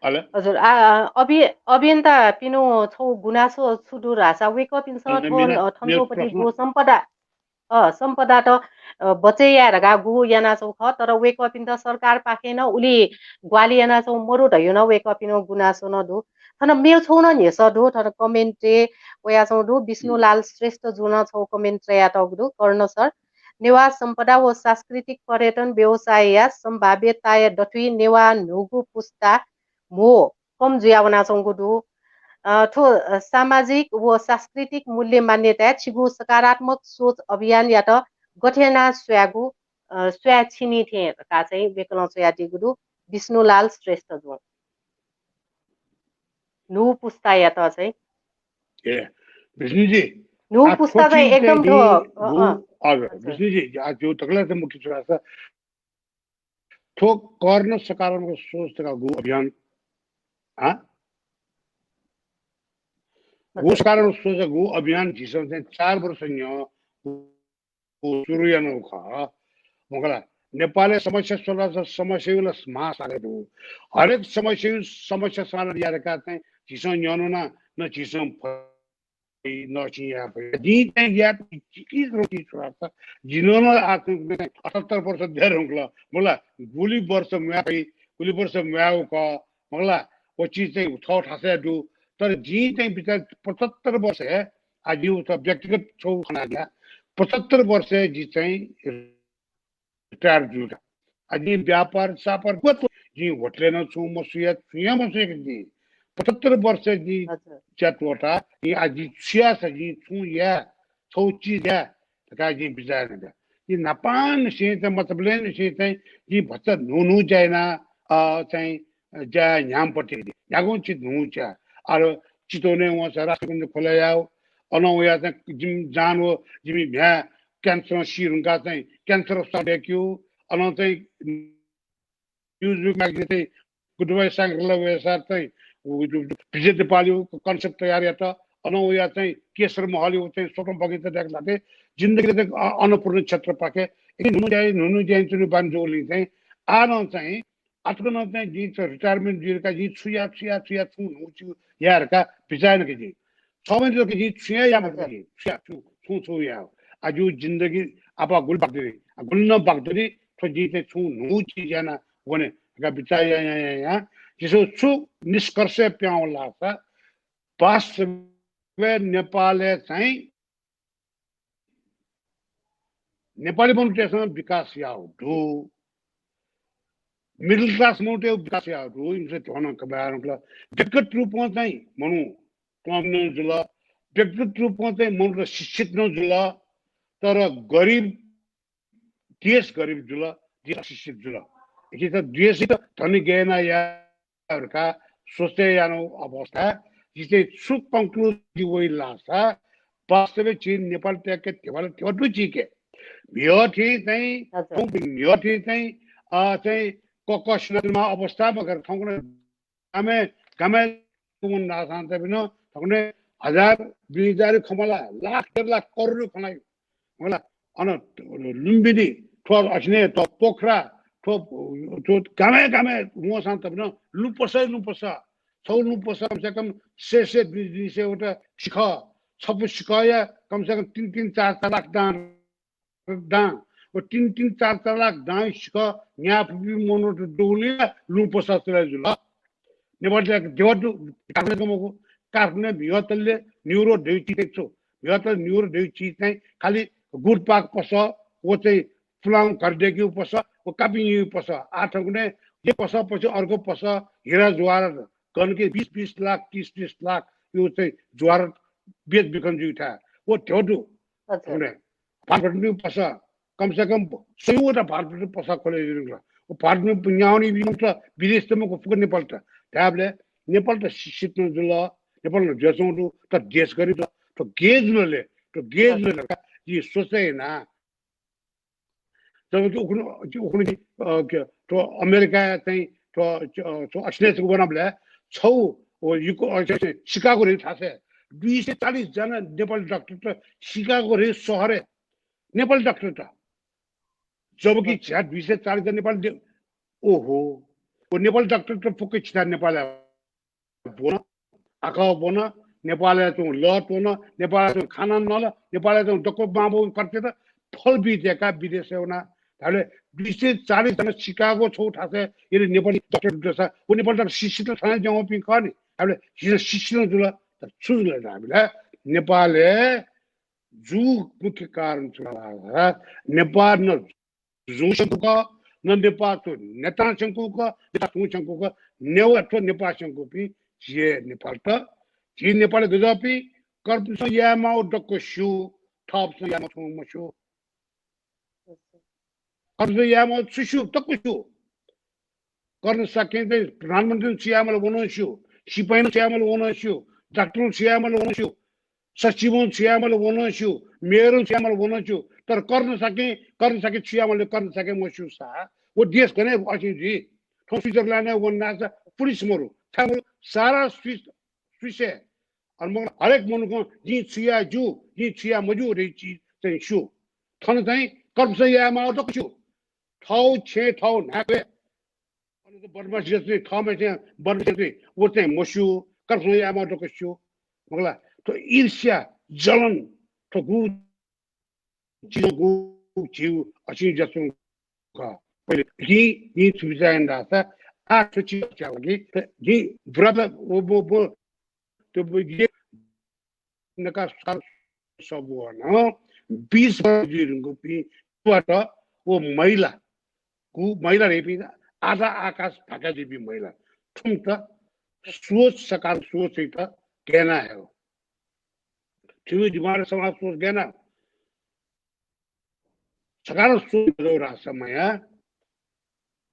अले? हजुर, आ, अभि-, अभियन्ता पिनु छौ गुनासो छु दु धाःसा वय्कःपिन्सं थ्व, अ, थन्कोपति गु सम्पदा, अ, सम्पदात, अ, बचय् याये धकाः गु यानाच्वंगु खः, तर वय्कःपिन्त सरकारपाखें नं उलि ग्वाहालि यानाच्वंगु मदु धयो नं वय्कःपिनु गुनासो नं दु। थन मेगु छौ नं न्ह्यसः दु, थन comment-य् वयाच्वंगु दु, विष्णुलाल श्रेष्ठ जुं नं छौ comment तयातःगु दु, कर्ण सर। नेवाः सम्पदा व सांस्कृतिक पर्यटन व्यवसायया सम्भाव्यताया दथुइ नेवाः न्हूगु पुस्ता म्हो कम जुया वनाच्वंगु दु। अ, थ्व, अ, सामाजिक व सांस्कृतिक मूल्य मान्यताय् छिगु सकारात्मक सोच अभियानयात गथे यानाः स्वयागु, अ, स्वयाः छिनी थें धकाः चाहिँ वय्कलं च्वयादीगु दु, विष्णुलाल श्रेष्ठ जुं। न्हू पुस्तायात चाहिँ। ए, विष्णुजी, न्हू पुस्ता चाहिँ एकदम थ्व, अ, हजुर, विष्णुजी, आ, जो तकला चाहिँ मुख्य सुरासा थ्व कर्ण सकारात्मक सोच धकाः गु अभियान, हाँ? गु सकारात्मक सोच गु अभियान झीसं चाहिँ चार वर्ष न्ह्यः सुरु यानागु खः। मखुला, नेपालय् समस्या स्वला, समस्याया महासागर दु। हरेक समस्या, समस्या समाधान याये धकाः चाहिँ झीसं न्ह्यःने वना, न झीसं फइ, न झीसं याये फइ। जिं चाहिँ याये फइ, जिं चाहिँ याये फइ, जिं नं आः चाहिँ अठहत्तर वर्ष जुया धुंकल। मखुला, गुलि वर्ष म्वाये फइ, गुलि वर्ष म्वायेगु खः। मखुला, व चिज चाहिँ थःथासय् दु। तर जिं चाहिँ बिचाः पचहत्तर वर्ष हे, आ, जिं उता व्यक्तिगत छौ खनादिया। पचहत्तर वर्ष हे जि चाहिँ retire जू का। आ, जिं व्यापार स्यापार गुगत, जिं होटलय् नं छुं मसुया, छुं हे मसुया का जिं। पचहत्तर वर्ष जिं ज्या त्वःता, जिं आ, जिं छु याःसा, जिं छुं याये, छौ चिज याये धकाः जिं बिचाः याना का। जिं न्हापांनिसें चाहिँ, मतबलय्‌निसें चाहिँ, जिं भचा न्हू न्हू ज्या याना, अ, चाहिँ, ज्या न्ह्याम्ह पति न्ह्यागुं चिज न्हू ज्या। अले चितवनय् वंसा राष्ट्रकुञ्ज खोला याः। अनं वया चाहिँ जिमि जान व जिमि म्ह्याय् cancer सी धुंकाः चाहिँ cancer अस्पताल दय्‌क्यू। अनं चाहिँ म्युजिक म्यागजिन चाहिँ गुडबाई साङ्ग्रेला वय्‌सा चाहिँ उ, उ, उ, विजय नेपालया concept तयार यात। अनं वया चाहिँ केशर महलया चाहिँ स्वप्न बगैँचा दय्‌के लाते। जिन्दगी चाहिँ अ-, अन्नपूर्ण क्षेत्रपाखे एक न्हू न्हू ज्या, न्हू न्हू ज्या यानाच्वने बानी जूगुलिं चाहिँ आः नं चाहिँ अथकनं चाहिँ जिं चाहिँ retirement जुइधुंकाः जिं छु याये, छु याये, छु याये, छुं न्हू चिज याये धकाः बिचाः याना का जिं। छ महिना जक जिं छुं हे याये मखु का जिं। छु याये, छु, छुं, छुं याये। आ, जिगु जिन्दगी आपाः गुलि बाकि दनि, आ, गुलि नं बाकि दनि, थ्व जिं चाहिँ छुं न्हू चिज याना वने धकाः बिचाः यां, यां, यां, यां। झीसं छु निष्कर्षय् पिहां वल धाःसा, वास्तवय् नेपालय् चाहिँ नेपाली मनूतय्‌सं विकास याःगु दु। Middle class मनूतय्‌सं विकास याःगु दु। इमिसं ध्यान कमय् यानागु दु। व्यक्तिगत रूपं चाहिँ मनू तःमि नं जुल। व्यक्तिगत रूपं चाहिँ मनूत शिक्षित नं जुल। तर गरिब, देश गरिब जुल, देश अशिक्षित जुल। एकीत देश धनी गय् याना या धकाः सोचे यानागु अवस्था, जि चाहिँ छु conclusion वइ धाःसा, वास्तवय् झी नेपालीतय्‌के ध्यबा ला ध्यबा दु झीके। म्हिगः थें चाहिँ, हजुर। थौं म्हिगः थें चाहिँ, अ, चाहिँ क-, क-, सिनातुमा अवस्था मखु का, थौंकन्हय् गामय्, गामय् कुमन धाःसां चाहिँ पिन, थौंकन्हय् हजार, बिस हजार खँ मल्हाः, लाख, डेढ लाख, करोड खँ ल्हाइ। मखुला, अन लुम्बिनी, थ्व असिने, थ्व पोखरा, थ्व, थ्व गामय् गामय् वंसां त पिन लुँ पसः, लुँ पसः, छौ लुँ पसः कम से कम सय सय दुई दुई सय वटा सिखः, छपु सिखःया कम से कम तीन तीन चार चार लाख दां, दां, व तीन तीन चार चार लाख दां सिखः न्याय् फुपिं मनूत दुगुलिं लुँ पसः चले जुल। नेपालय् ध्यबा दु, काठमाडौं मखु, काठमाडौं म्हिगः तले न्ह्यः दइगु चिज चाहिँ छु? म्हिगः तले न्ह्यः दइगु चिज चाहिँ खालि गुटपाख पसः, व चाहिँ पुलांगु घर दय्‌केगु पसः, व कापिं न्यंगु पसः। आः थौंकन्हय् जे पसः पछ्या अर्को पसः हिरा जवाहरात, गनके बिस बिस लाख, तीस तीस लाखया चाहिँ जवाहरात बेच बिखन जुइगु थाय्। व ध्यबा दु। अच्छा। थौंकन्हय् भारतभरनिगु पसः, कम से कम सयौं वटा भारतभरनिगु पसः खोले जुल। व भारतभरनिगु न्याः वनीपिं मनूत विदेशत मखु, फुक्क नेपालत। धायेबलय् नेपालत शिक्षित नं जुल, नेपाल नं जुयाच्वंगु दु, तर देश गरिब जुल। थ्व गय् जुल ले, थ्व गय् जुल ले धकाः जिं सोचे याना। जब कि उखुन्हु, कि उखुन्हु कि, अ, के, थ्व अमेरिका चाहिँ थ्व, अ, थ्व अस्ट्रेलियाय् वनाबलय् छौ, व, युको, अ, सिकागो धइगु थासय् दुई सय चालिस जना नेपाली डाक्टरत सिकागो धइगु सहरय् नेपाली डाक्टरत। जबकि झ्याः दुई सय चालिस जना नेपाली डे-, ओहो, व नेपाली डाक्टरत फुक्क छिथाय् नेपालय् ब्वन, आखः ब्वन, नेपालय् तुं लः त्वन, नेपालय् तुं खाना नल, नेपालय् तुं दक्व मांबौ कर्पित फल बी दय्काः विदेशय् वना। धाःबलय् दुई सय चालिस जना सिकागो छौ थासय् यदि नेपाली डाक्टर दुसा, व नेपाली डाक्टर सिसित थाना ज्यावंपिं खः नि। धाःबलय् झीसं सिसित जुल, तर छु जुल धाःबलय् नेपालय् जू मुख्य कारण छु धाःसा नेपाल न जुं स्यंकूगु, न नेपाल थ्व नेतां स्यंकूगु, नेता सुं स्यंकूगु, नेवा थ्व नेपाल स्यंकूपिं झी हे नेपालत, झी नेपालय् गज्याःपिं कर्पिन्सं यायेमाःगु दक्व स्यू, थःपिन्सं यायेमाःगु छुं मस्यू। कर्पिन्सं यायेमाःगु छु स्यू, दक्व स्यू। कर्ण शाक्यं चाहिँ प्रधानमन्त्रीं छु यायेमाल व नं स्यू, सिपाइँनं छु यायेमाल व नं स्यू, डाक्टरं छु यायेमाल व नं स्यू, सचिवं छु यायेमाल व नं स्यू, मेयरं छु यायेमाल व नं स्यू। तर कर्ण शाक्यं, कर्ण शाक्यं छु यायेमाल, कर्ण शाक्यं मस्यूसा व देश गन असिं जुइ? थौं स्विजरल्याण्डय् वनासा पुलिस मरु, छाय् मरु? सारा स्विस, स्विसय् अन मखु ला, हरेक मनुखं जिं छु याये ज्यू, जिं छु याये मज्यू धइगु चिज चाहिँ स्यू। थन चाहिँ कर्पिन्सं यायेमाःगु दक्व स्यू। थःगु छेँ, थःगु न्हाय् क्वय्। अन त बदमासी जस्तै, थःम्हेसिनं बदमासी जस्तै, व चाहिँ मस्यू, कर्पिन्सं यायेमाःगु दक्व स्यू। मखु ला, थ्व ईर्ष्या, जलन, थ्व गु चिज गु झीगु असिं ज्यासुं खः। पहिले जिं, जिं छु बिचाः याना धाःसा, आः थ्व चिज च्याः कि, जिं बुरादा व, व, व, त्यो व, ये नका सार सब वन, बीस वर्ष जुइ धुंकूपिं युवात व महिला, गु महिला धइपिं आधा आकाश भाका जुइपिं महिला। थुमित सोच, सकारात्मक सोच यायेत गय् याना हये। थुमिगु दिमागय् सकारात्मक सोच गय् याना। सकारात्मक सोच मजू धाःसा मया,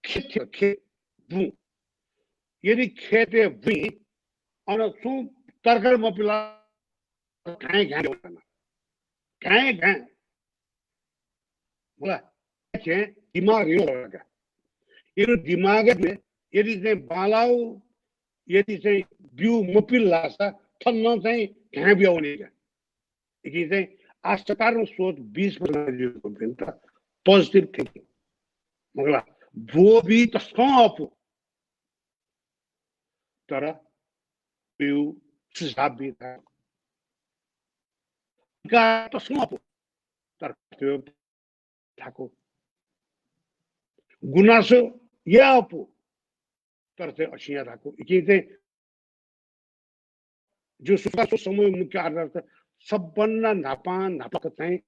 खेत, खेत बुँ। यदि खेतय् बुँइ अन छुं तरकारी मपिला, घाँय् घाँय् ब्यू ला। घाँय् घाँय्। मला, खेत दिमाग रियो लगा। यदि दिमागय् बुँइ, यदि चाहिँ बांलाउ, यदि चाहिँ ब्यू मपिल धाःसा थन नं चाहिँ घाँय् ब्यू वनी का। इकिं चाहिँ आः सकारात्मक सोच बीस वर्ष जुइपिन्त positive thinking। मखु ला, ब्वःबी तसकं अःपु। तर ब्यू सुझाव बी थाकु। का तसकं अःपु। तर ब्यू थाकु। गुनासो याये अःपु। तर चाहिँ असिं याये थाकु। इकिं चाहिँ जो सुख, सुख समय मुख्य आधार छ। सबभन्दा न्हापां न्हापां चाहिँ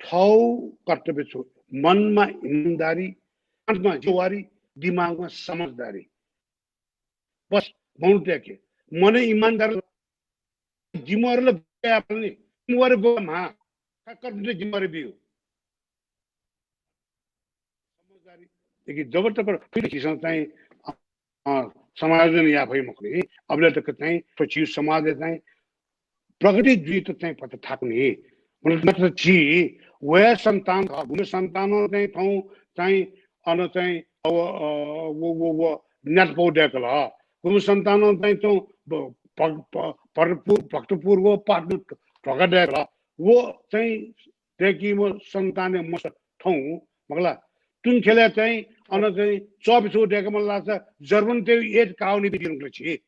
थःगु कर्तव्य छु? मनमा इमानदारी, आत्मा जिम्मेवारी, दिमागमा समझदारी। बस, मौन त्याके। मनै इमानदार, जिम्मेवारी ल ब्यापार नि, जिम्मेवारी ब्वः म्हा, का कर्तव्य जिम्मेवारी ब्यू। समझदारी। देखि जब तक फिर झीसं चाहिँ, अ, अ, समायोजन याये फइ मखु नि, अबले तक चाहिँ थ्व झी समाजय् चाहिँ प्रगति जुइत चाहिँ पत्ता थाकु नि। मतलब नत्र झी वया सन्तान खः, गुम्ह सन्तानं चाहिँ थौं चाहिँ अन चाहिँ अब, अ, व, व, व न्यातपौ दय्कल। गुम्ह सन्तानं चाहिँ थौं भ-, भ-, भ-, भरतपुर, भक्तपुर व पाटन ध्वाका दय्कल। व चाहिँ दय्कीम्ह सन्तानय् मस थौं, मखु ला, तुंख्यलय् चाहिँ अन चाहिँ चःपिछौ दय्केमाल धाःसा जर्मनतय् एट काउनी बिदिनुगु छि।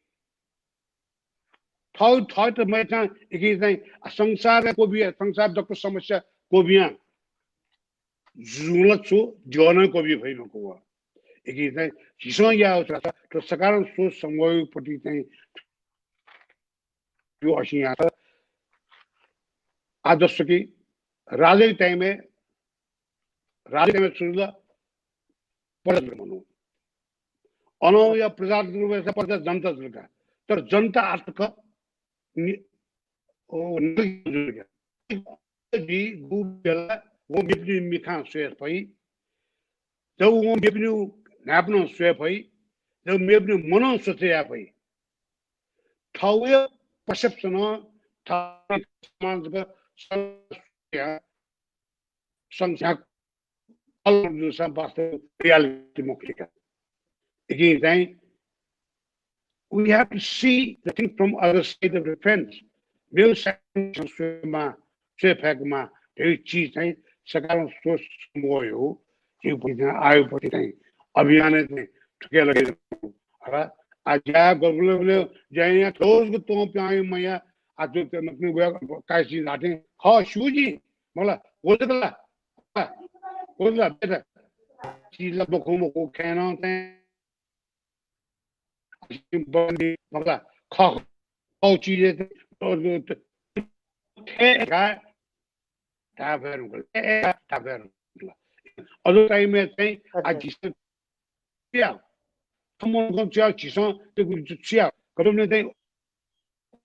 थः, थःत मय्चां इकिं चाहिँ संसार क्वबिया, संसार दक्व समस्या क्वबिया जुल छु, द्यः नं क्वबी फइ मखु व। इकिं चाहिँ झीसं याये अवस्था छ, थ्व सकारात्मक सोच समूहपट्टि चाहिँ यो असिं यात। आदर्श कि राजाया time य्, राजाया time य् सुरु ल प्रजा जुल मनु। अनौया प्रजा जुल, प्रजा जनता जुल का। तर जनता आतक नि-, ओ, नि-, जुल का। जि गु बेला व मेपिनि मिखां स्वये फइ। जब व मेपिनि न्हाय्पनं स्वये फइ। जब मेपिनि मनं स्वचे याये फइ। थःगु perception, थःगु समाजगत संख्या अलग जूसां वास्तव reality मखु का। इकिं चाहिँ we have to see the thing from other side of the fence। मेगु side स्वयेमा, स्वये फय्केमा धइगु चिज चाहिँ सकारात्मक सोच समूह हो। जिगु प्रति चाहिँ, आयो प्रति चाहिँ अभियान चाहिँ थुके लगे। हला, आ ज्या गबले बले ज्या या थोज को तो प्याय मया, आ जो ते नकने वे काशी लाटे, ख शुजी, मला, वो जकला, वो जकला, बेटा, चिज ला बखु मखु खेन चाहिँ, बन्दी, मला, ख, ख चिज, खे का, धा भएर उनका, ए, ए, धा भएर उनका। अझ time-य् चाहिँ आ झीसं चिया, थम्मन गन चिया, झीसं त्यो चिया, गरम चाहिँ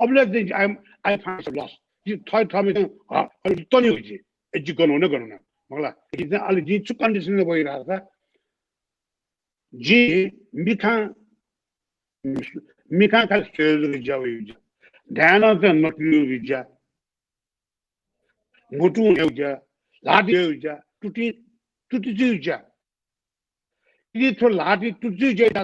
अबले चाहिँ I, I find some loss। जि थय थमे चाहिँ, अ, अलि तनि हो जि। ए, जि गन हुने, गन हुने। मखुला, जि चाहिँ अलि जि छु condition-य् वइरहेको छ। जि मिखां, मिखां खालि सहयोग ज्या वइ ज्या। ध्यान चाहिँ नटुलि ज्या। मुटु हेउ ज्या, ल्हात हेउ ज्या, टुटी, टुटी ज्यू ज्या। यदि थ्व ल्हात टुटी ज्यू ज्या,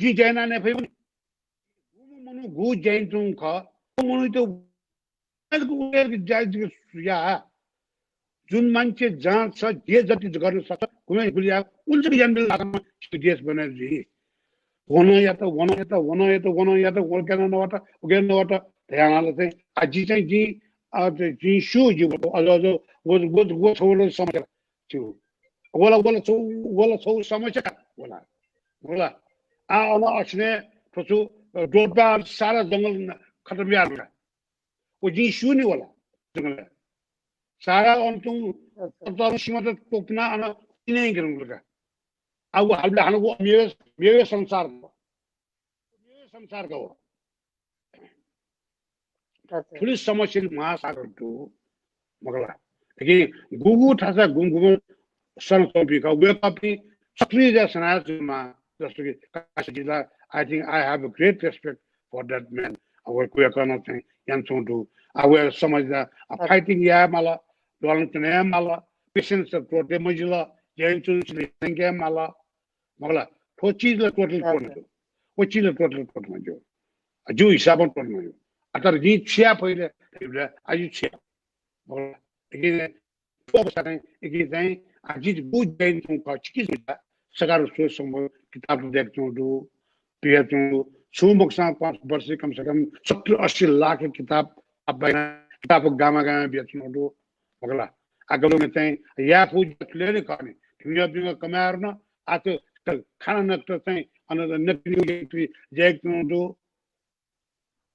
जि ज्या याना नये फइ मखु। गुम्ह मनू गु ज्या यानाच्वंगु खः, व मनूयात उगु ज्या यानाच्वंगु या। जुन मान्छे जहाँ छ, जे जति गर्न सक्छ, गुम्ह गुलि या, उलि जक यानाबिल लागाम देश बनाइ जुइ। वनयात, वनयात, वनयात, वनयात, वनयात, वनयात, वनयात, वनयात धयानाल चाहिँ, आ, जि चाहिँ, जि, आ, जि सु, जि, अझ, अझ, वो, वो, वो छौ समस्या छु। वला, वला छौ, वला छौ समस्या, वला। वला। आ, अन अछिने, थ्व छु, अ, डोपा सारा जंगल न-, खतम यार वला। वो जि सु नि वला, जंगल। सारा अन तुं, अच्छा। अन तुं सीमा त तोपना, अन इने गिरंग लगा। आ, वो हाल हाल वो मेरे, मेरे संसार को। मेरे संसार का वो। अच्छा। थुलि समस्या महासागर दु, मखुला। लेकिन गुगु थासा गुम गुम सन कॉपी का, वे कॉपी सक्रिय जा सना जुमा, जस्तो कि काशी जिला, I think I have a great respect for that man। अब वे कुया करना चाहिँ यान चों दु। अब वे समझ जा, अब अच्छा। Fighting या माला, द्वालन तने माला, patience से प्रोटे मजिला, जैन चुन चिले संख्या माला, मखुला, थ्व चिजला total अच्छा। कोन दु। वो चिजला total कोन दु। आ, जिगु हिसाबं कोन दु। आ, तर जिं छिया पहिले, आ, जिं छिया। मखुला, लेकिन थ्व अवस्था चाहिँ, लेकिन चाहिँ, आ, जिं बुझ जाइन तुं का, चिकिस बुझा, सकार सोच समूह, किताब देख तुं दु, पिया तुं दु, छु मकसां पाँच वर्ष कम से कम सत्तर अस्सी लाख किताब, अब किताब गामा गामा बिया तुं दु, मखुला। आ, गलौं में चाहिँ, या फौज ले ने कहने, दुनिया दुनिया कमाएर न, आ, तो, तो खाना नक्त चाहिँ, अन नकली जाइक तुं दु,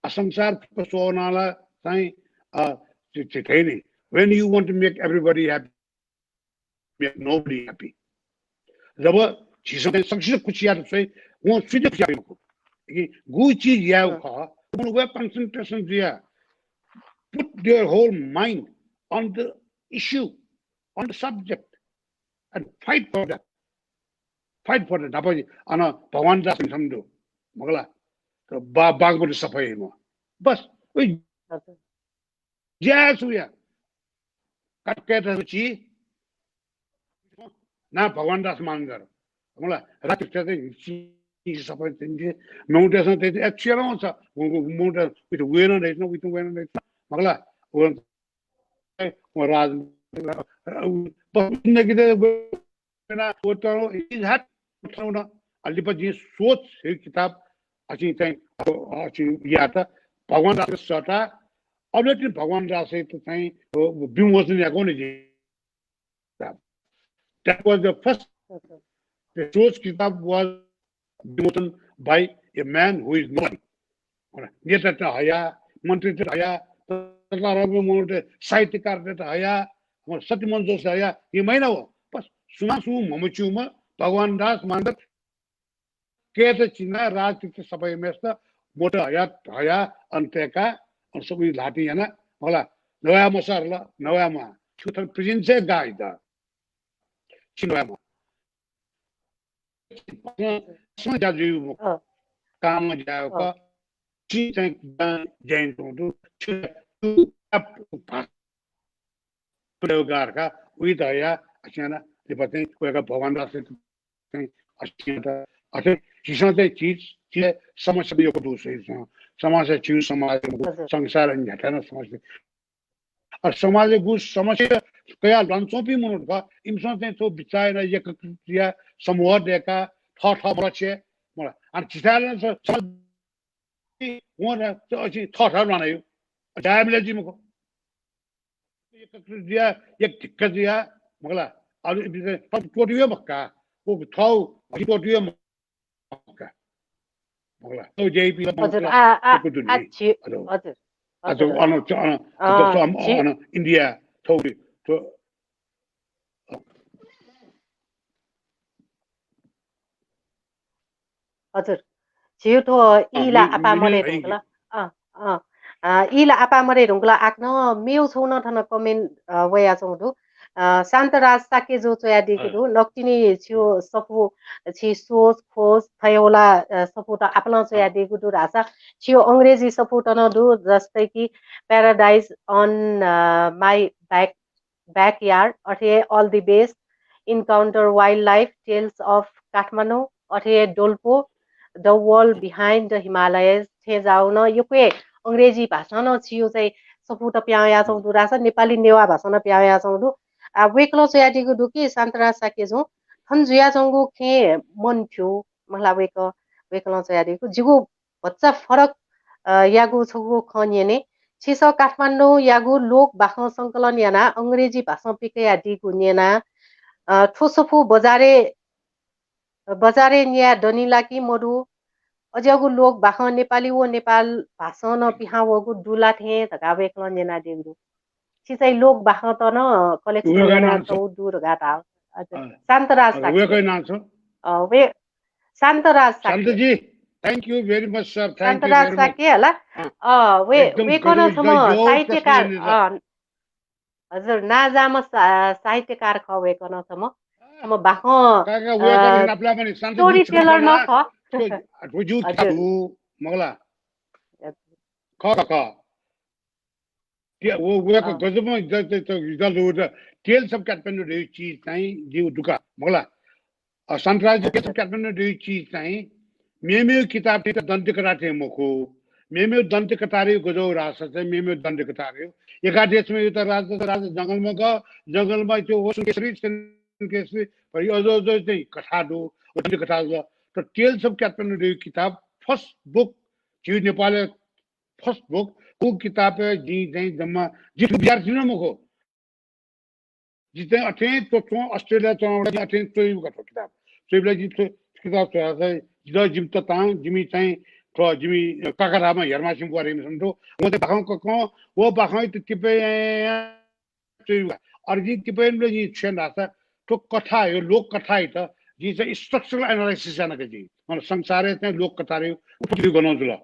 आ, संसार स्वनाला चाहिँ, अ, चि-, चिठै नि। When you want to make everybody happy, make nobody happy। जब झीसं चाहिँ संक्षिप्त खुसिया चाहिँ, वो सुइते खुसिया मखु। कि गु चिज याउ हाँ। ख, वो concentration दिया, put their whole mind on the issue, on the subject, and fight for that। Fight for that। ढापा अन भगवान दास थन दु। मखुला, बा-, बागमती सफाई म। बस, उइ अच्छा। ज्या सुया। कटकट छि ना भगवान दास मानगर। मखुला, राति चाहिँ सफाई तिनके मोटिभेसन चाहिँ एक्चुअल छ। मोटिभेसन विथ वेन रहेछ, विथ वेन रहेछ। मखुला, वो राज, बस, वो तर इजहात, अ, लिपा जिं सोच हे किताब, अ, चाहिँ, अ, यात, भगवान दास सःता, अबले तिनि भगवान दास चाहिँ, अ, विमोचन याको नि जिं। That was the first, the सोच किताब was विमोचन by a man who is nobody। नेता त हया, मन्त्री त हया, साहित्यकार त हया, सत्यमन जोशी हया, ये महिना हो। बस, सुमा सु ममच्युमा, भगवान दास मानगर, केत चिना, राजनीति सबै मेस्त, मोट हया, हया, अन तय्का, अन सबै ल्हातिं याना, मखुला, नवाया मसार ल, नवाया मा, छु थन प्रेजेन्स हे गाइ द। छि नवाया मा। सं ज्या जुइ मखु। अँ। काम ज्या का, अँ। छि चाहिँ ज्या, ज्या यानाच्वंगु दु, छु, छु, प्रयोगकार का, उइत हया, असियाना, लिपा चाहिँ वय्‌कः भगवान दासले चाहिँ अस्तियात अथे झीसं चाहिँ झी झी समस्या यक्व दु सही छ। समस्या झीगु समाज, हजुर। संसार न्ह्याथाय् नं समस्या। अ, समाजय् गु समस्या कयाः ल्वानाच्वंपिं मनूत खः, इमिसं चाहिँ थ्व बिचाः यानाः एकत्रित जुयाः समूह दय्‌काः थःथः मलछे, मला। अनि झीथाय् नं स-, समाज वं नं स-, अझ थःथः ल्वानायु। जाय् मिले जुइ मखु। एकत्रित जुयाः, एक धिक्क जुयाः, मखुला। अरू इपिं चाहिँ थः त्वःतुइ मखु का। व थः हजि त्वःतुइ मखु का। मखुला। थः ज्याइपिं हजुर, मखुला, आ, आ, यक्व दु आ, नि। झी-, हजुर। हजुर, आ, हजुर, थ्व अन, अन, अ, थ्व, अन, झी- अन इन्डिया, थौ, थ्व, हजुर। झीगु थ्व अ, ई ला मि-, आपा मि-, मदये मि-, धुंकल। अ, अ, अ, ई ला आपा मदये धुंकल। आः नं मेगु छगू नं थन comment, अ, वयाच्वंगु दु। अ, शान्तराज शाक्यजुं च्वयादीगु अँ। दु। नकतिनि छिगु सफू, छि सोच, खोज, थय्‌वला, अ, सफूत आपालं च्वयादीगु दु धाःसा छिगु अंग्रेजी सफूत नं दु, जस्तै कि Paradise on, a, My Back Backyard, अथे हे All the Best, Encounter Wildlife, Tales of Kathmandu, अथे हे Dolpo, The World Behind the Himalayas, थें जाःगु नं यक्व हे अंग्रेजी भाषां नं छिगु चाहिँ सफूत पिहां वयाच्वंगु दु धाःसा नेपाली नेवाः भाषां नं पिहां वयाच्वंगु दु। आ, वय्‌कलं च्वयादीगु दु कि शान्तराज शाक्यजुं थन जुयाच्वंगु खँय् मन थ्यू, मखुला वय्‌कः, वय्‌कलं च्वयादीगु। जिगु भचा फरक, अ, यागु छगू खँ न्यने। छिसं काठमाडौंयागु लोक बाखं संकलन यानाः अंग्रेजी भाषां पिकयादीगु न्यना। अ, थ्व सफू बजारय्, बजारय् न्याये दनि ला कि मदु? अज्याःगु लोक बाखं नेपाली व नेपाल भाषां नं पिहां वःगु दु ला थें धकाः वय्‌कलं न्यनादीगु दु। छि चाहिँ लोक बाखंत नं collection वय्‌कःया याना नाम छ। तौ दु धकाः धाः। हजुर। अँ। शान्तराज अँ, शाक्य। वय्‌कःया नाम छ। अ, वय्-, शान्तराज शाक्य। शान्तजी, thank you very much, sir. Thank you शान्तराज very much। शाक्य हला। अँ। अ, वय्-, एकदम वय्‌कलं गजब, छम्ह यो साहित्यकार, प्रश्न अ, हजुर, नांजाःम्ह सा-, साहित्यकार खः वय्‌कलं छम्ह। अँ। छम्ह बाखं, का, का, वय्‌कः अ, नापलाः भने शान्तजी story teller नं खः। हजुर। मखुला। हजुर। खः, खः, खः। ते-, व, वय्‌कः अँ। गजबं ज-, ज-, ज-, ज-, ज-, Tales of Kathmandu धइगु चिज चाहिँ जिगु दुका, मखुला। अ, शान्तराज Tales of Kathmandu धइगु चिज चाहिँ मेमेगु किताब थें दन्त्यकथा थें मखु। मेमेगु दन्त्यकथा धइगु गजब धाःसा चाहिँ मेमेगु दन्त्यकथा धइगु। एकादेशमा युत राजा, राजा जंगलमा गः, जंगलमा त्यो व सुनकेसरी, सुनकेसरी, भई अझ, अझ चाहिँ कथा दु, व दन्त्यकथा जुल। तर Tales of Kathmandu धइगु किताब first book झी नेपालय् first book, उ किताबय् जिं चाहिँ जम्मा, जि विद्यार्थी नं मखु। जि चाहिँ अथें च्वच्वं अस्ट्रेलिया च्वनावल, जिं अथें च्वइगु का थ्व किताब। च्वइबलय् जिं थ्व किताब च्वया चाहिँ जितः जिमि ततां, जिमि चाहिँ थ्व जिमि काकाधाःम्ह हेर्मासिं बुवा धइम्ह छम्ह दु। वं चाहिँ बाखं ककं, व बाखं इत तिपय् च्वइगु का। अले जिं तिपय् नं जिं छु याना धाःसा, थ्व कथा, यो लोक कथा इत जिं चाहिँ structural analysis याना का जिं। मतलब संसारय् चाहिँ लोक कथा रे उत्पत्ति गनं जुल।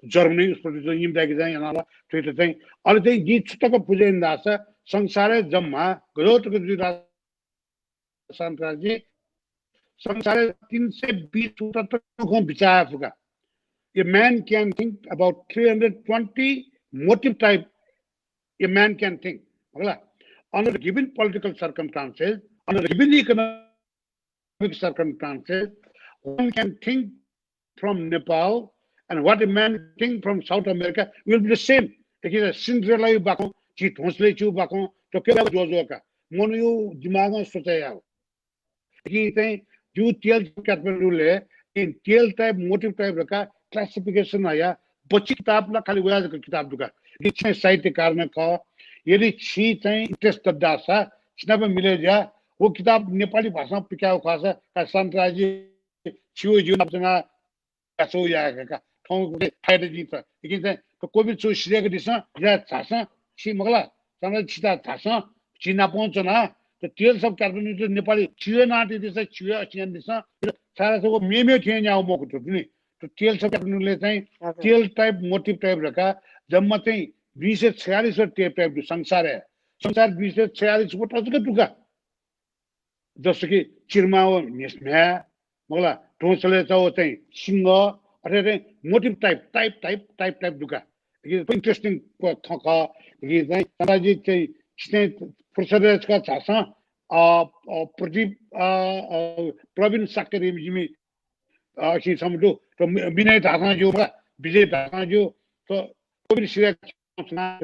जर्मनी उत्पत्ति जुल, इमित चाहिँ याना ला, थुइत चाहिँ, अले चाहिँ जिं छु तक बुझे याना धाःसा, संसारय् जम्मा गजब तक जुइ धाःसा शान्तराजजी, संसारय् तीन सय बीस वटा तक खँ बिचाः याये फु का। A man can think about three hundred twenty motive type a man can think. मखुला, under the given political circumstances, under the given economic circumstances, one can think from Nepal and what a man think from South America will be the same। देखि सिन्ड्रेलाया बाखं, झी ध्वंसलय् च्वइगु बाखं, थ्व के ज्वःज्वः का। मनूया दिमागं सोचे यायेगु। कि चाहिँ जिगु Tales of Kathmandu-लय् Tale type, motive type धकाः classification हया बच्छि किताब ला खालि वया जक किताब दु का। जिं चाहिँ साहित्यकार नं खः। यदि छि चाहिँ interest दत धाःसा, छि नाप मिले जुयाः व किताब नेपाली भाषां पिकायेगु खःसा, का शान्तराजजी, छिगु जिगु नाप च्वनाः याचः याये का, का। थौं फाइदा जिं त। लेकिन चाहिँ थ्व COVID छु सिधय्‌कादिसँ, जितः झासँ, छि मखुला, शान्तराज छितः झासँ, छि नापं च्वनाः थ्व Tales of Kathmandu नेपाली छिगु नां तयादिसँ, छिगु असिं यानादिसँ। छाय्‌धाःसा व मेमेगु थें न्याः मखु थ्व नि। थ्व Tales of Kathmandu-लय् चाहिँ हजुर। Tale type, motive type धकाः जम्मा चाहिँ दुई सय छयालिस वटा tale type दु संसारय्। संसार दुई सय छयालिस वटा जक दु का। जस्तो कि चिर्मां व म्हेस-, म्ह्याय्, मखुला, ध्वंसलय् च्वंगु चाहिँ सिंह, अथे चाहिँ motive type, type, type, type, type दु का। कि interesting क-, खँ खः। कि चाहिँ शान्तराजजी चाहिँ, चाहिँ फुर्सदय् छकः झासँ, अ, अ, प्रदीप, अ, अ, प्रवीण शाक्य रिमझिमि, अ, सिं छम्ह दु, थ्व मि-, विनय धाःसां ज्यू, विजय धाःसां ज्यू, थ्व कोविड सिधय् छुना,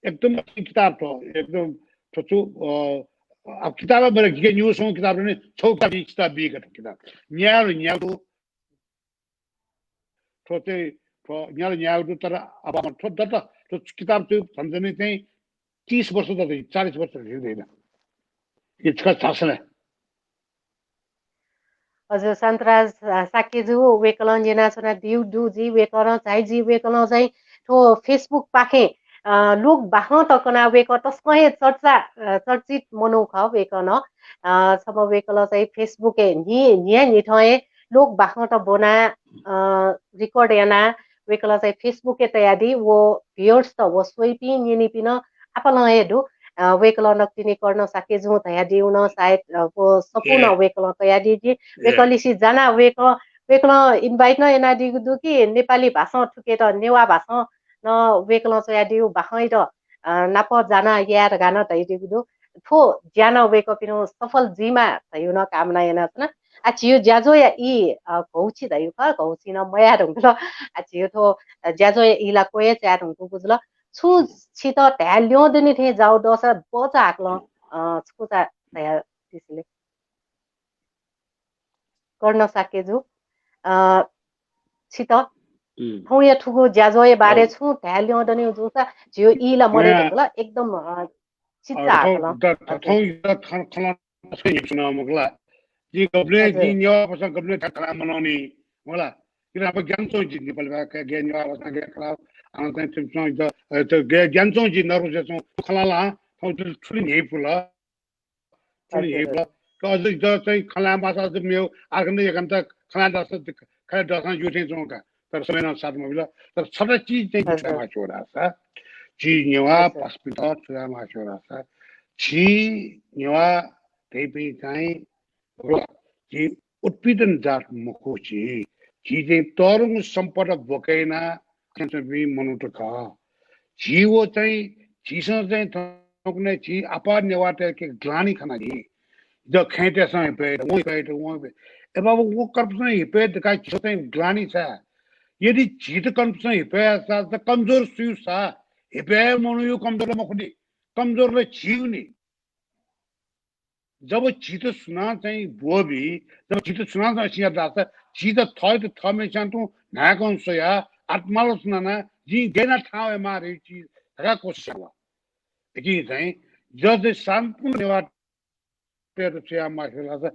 एकदम किताब थ्व, एकदम थ्व छु, अ, अब किताब मखु, जिके न्यू स्वंगू किताब नं, छगू किताब जिं छितः बीगु थ्व किताब। न्यागू न्यागू दु, थ्व चाहिँ, थ्व न्यागू न्यागू दु, तर अब थ्व दत, थ्व किताब चाहिँ झन्झनै चाहिँ तीस वर्ष दत, चालीस वर्ष दत, धिरे धिरे। यो छकः झासँ ला। हजुर, शान्तराज, अ, शाक्यजु, वय्कलं न्यनाच्वनादीगु दु जि, वय्कलं झाइ जि, वय्कलं चाहिँ थ्व Facebook पाखें, अ, लोकबाखंत कनाः वय्कः तसकं हे चर्चा, अ, चर्चित मनू खः वय्कलं। अ, छम्ह वय्कलं चाहिँ Facebook-य् न्हि-, न्हिया न्हिथं हे लोकबाखंत ब्वनाः, अ, record यानाः वय्कलं चाहिँ Facebook-य् तयादी। व viewers-त, व स्वइपिं न्यनीपिं नं आपालं हे दु। अ, वय्कलं नकतिनि कर्ण शाक्यजुं धयादीगु नं सायद, अ, व सफू नं ए। वय्कलं कयादी जि। ए। वय्कःलिसे जानाः वय्कः, वय्कलं invite नं यानादीगु दु कि नेपाली भाषां थुकेत नेवाः भाषां नं वय्कलं च्वयादीगु बाखंयात, अ, नाप जानाः याये धकाः नं धयादीगु दु। थ्व ज्या नं वय्कःपिनिगु सफल जुइमा धयागु नं कामना यानाच्वना। आ, झीगु ज्याझ्वःया ई, अ, घौछि धयागु खः, घौछि नं मयाये धुंकल। आ, झीगु थ्व, अ, ज्याझ्वःया ई ला क्वय् चाये धुंकूगु जुल। छुं छितः धाये ल्यं दनि थें जाःगु दःसा बचाहाकलं, अ, छकूचा धयादिसँ ले। कर्ण शाक्यजु, अ, छितः उम्। थौंया थुगु ज्याझ्वःया बारे अँ। छुं धाये ल्यं दनि जूसा झीगु ई ला मदये अँ। धुंकल, एकदम, अ, अ, चिच्चाहाकलं। थौं, द-, द-, हजुर। थौं द-, खँ-, खँ-, खँ-, खँ-, खँ-, खँ-, खँ-, खँ-, खँ-, खँ-, खँ-, खँ-, हजुर। जिं नेवाः भाषां गबलें थथे खँ ल्हाये मनंनि, मखु ला। किन अब ज्ञानचौं जि नेपाली भाषा, ज्ञान नेवाः भाषां ज्ञान खला, अन चाहिँ थुमिसं ज-, अ, त ज्ञा-, ज्ञानचौं जि नर्वस जुयाच्वं खँ ल्हाना, थौं थुलि, थुलि न्ह्यइपुल। थुलि हजुर, न्ह्यइपुल। हजुर। त अझ ज-, चाहिँ खँ ल्हाये माःसा अझ मेव आधा घण्टा, एक घण्टा खँ ल्हाये दःसा, खँ ल्हाये दःसां ज्यू थें च्वं का। तर समय नं साथ मबिल। तर छता चिज चाहिँ हजुर। छु याये मास्ति वल धाःसा, झी नेवाः हजुर। पासापिन्त छु याये मास्ति वल धाःसा, झी नेवाः धइपिं चाहिँ झी उत्पीडन जात मखु झी। झी चाहिँ तःधंगु सम्पदा ब्वकय् याना च्वंपिं मनूत खः। झी व चाहिँ, झीसं चाहिँ थौंकन्हय् झी आपाः नेवाःतय्‌के ग्लानि खना झी। द खँय्‌तय्‌सं हिपय् यात, वं हिपय् यात, वं हिपय् यात। ए बाबा, व कर्पुसं हिपय् यात धकाः झीसं चाहिँ ग्लानि छाय्? यदि झीत कर्पुसं हिपय् याःसा त कमजोर सु सा? हिपय् याःम्ह मनू कमजोर ला मखु नि, कमजोर ला झी नि। जब झीत सुनां चाहिँ ब्वःबी, जब झीत सुनां चाहिँ सिया धाःसा, झीत थःत थःम्हस्यां तुं न्हाय्‌कं स्वयाः आत्मालं सुनाना जिं गय् याना थाहां वयेमाः धइगु चिज धकाः कोसिस यात। लेकिन चाहिँ जस चाहिँ शान्तपूर्ण नेवाःतय्‌त छु याये मास्ति वल धाःसा,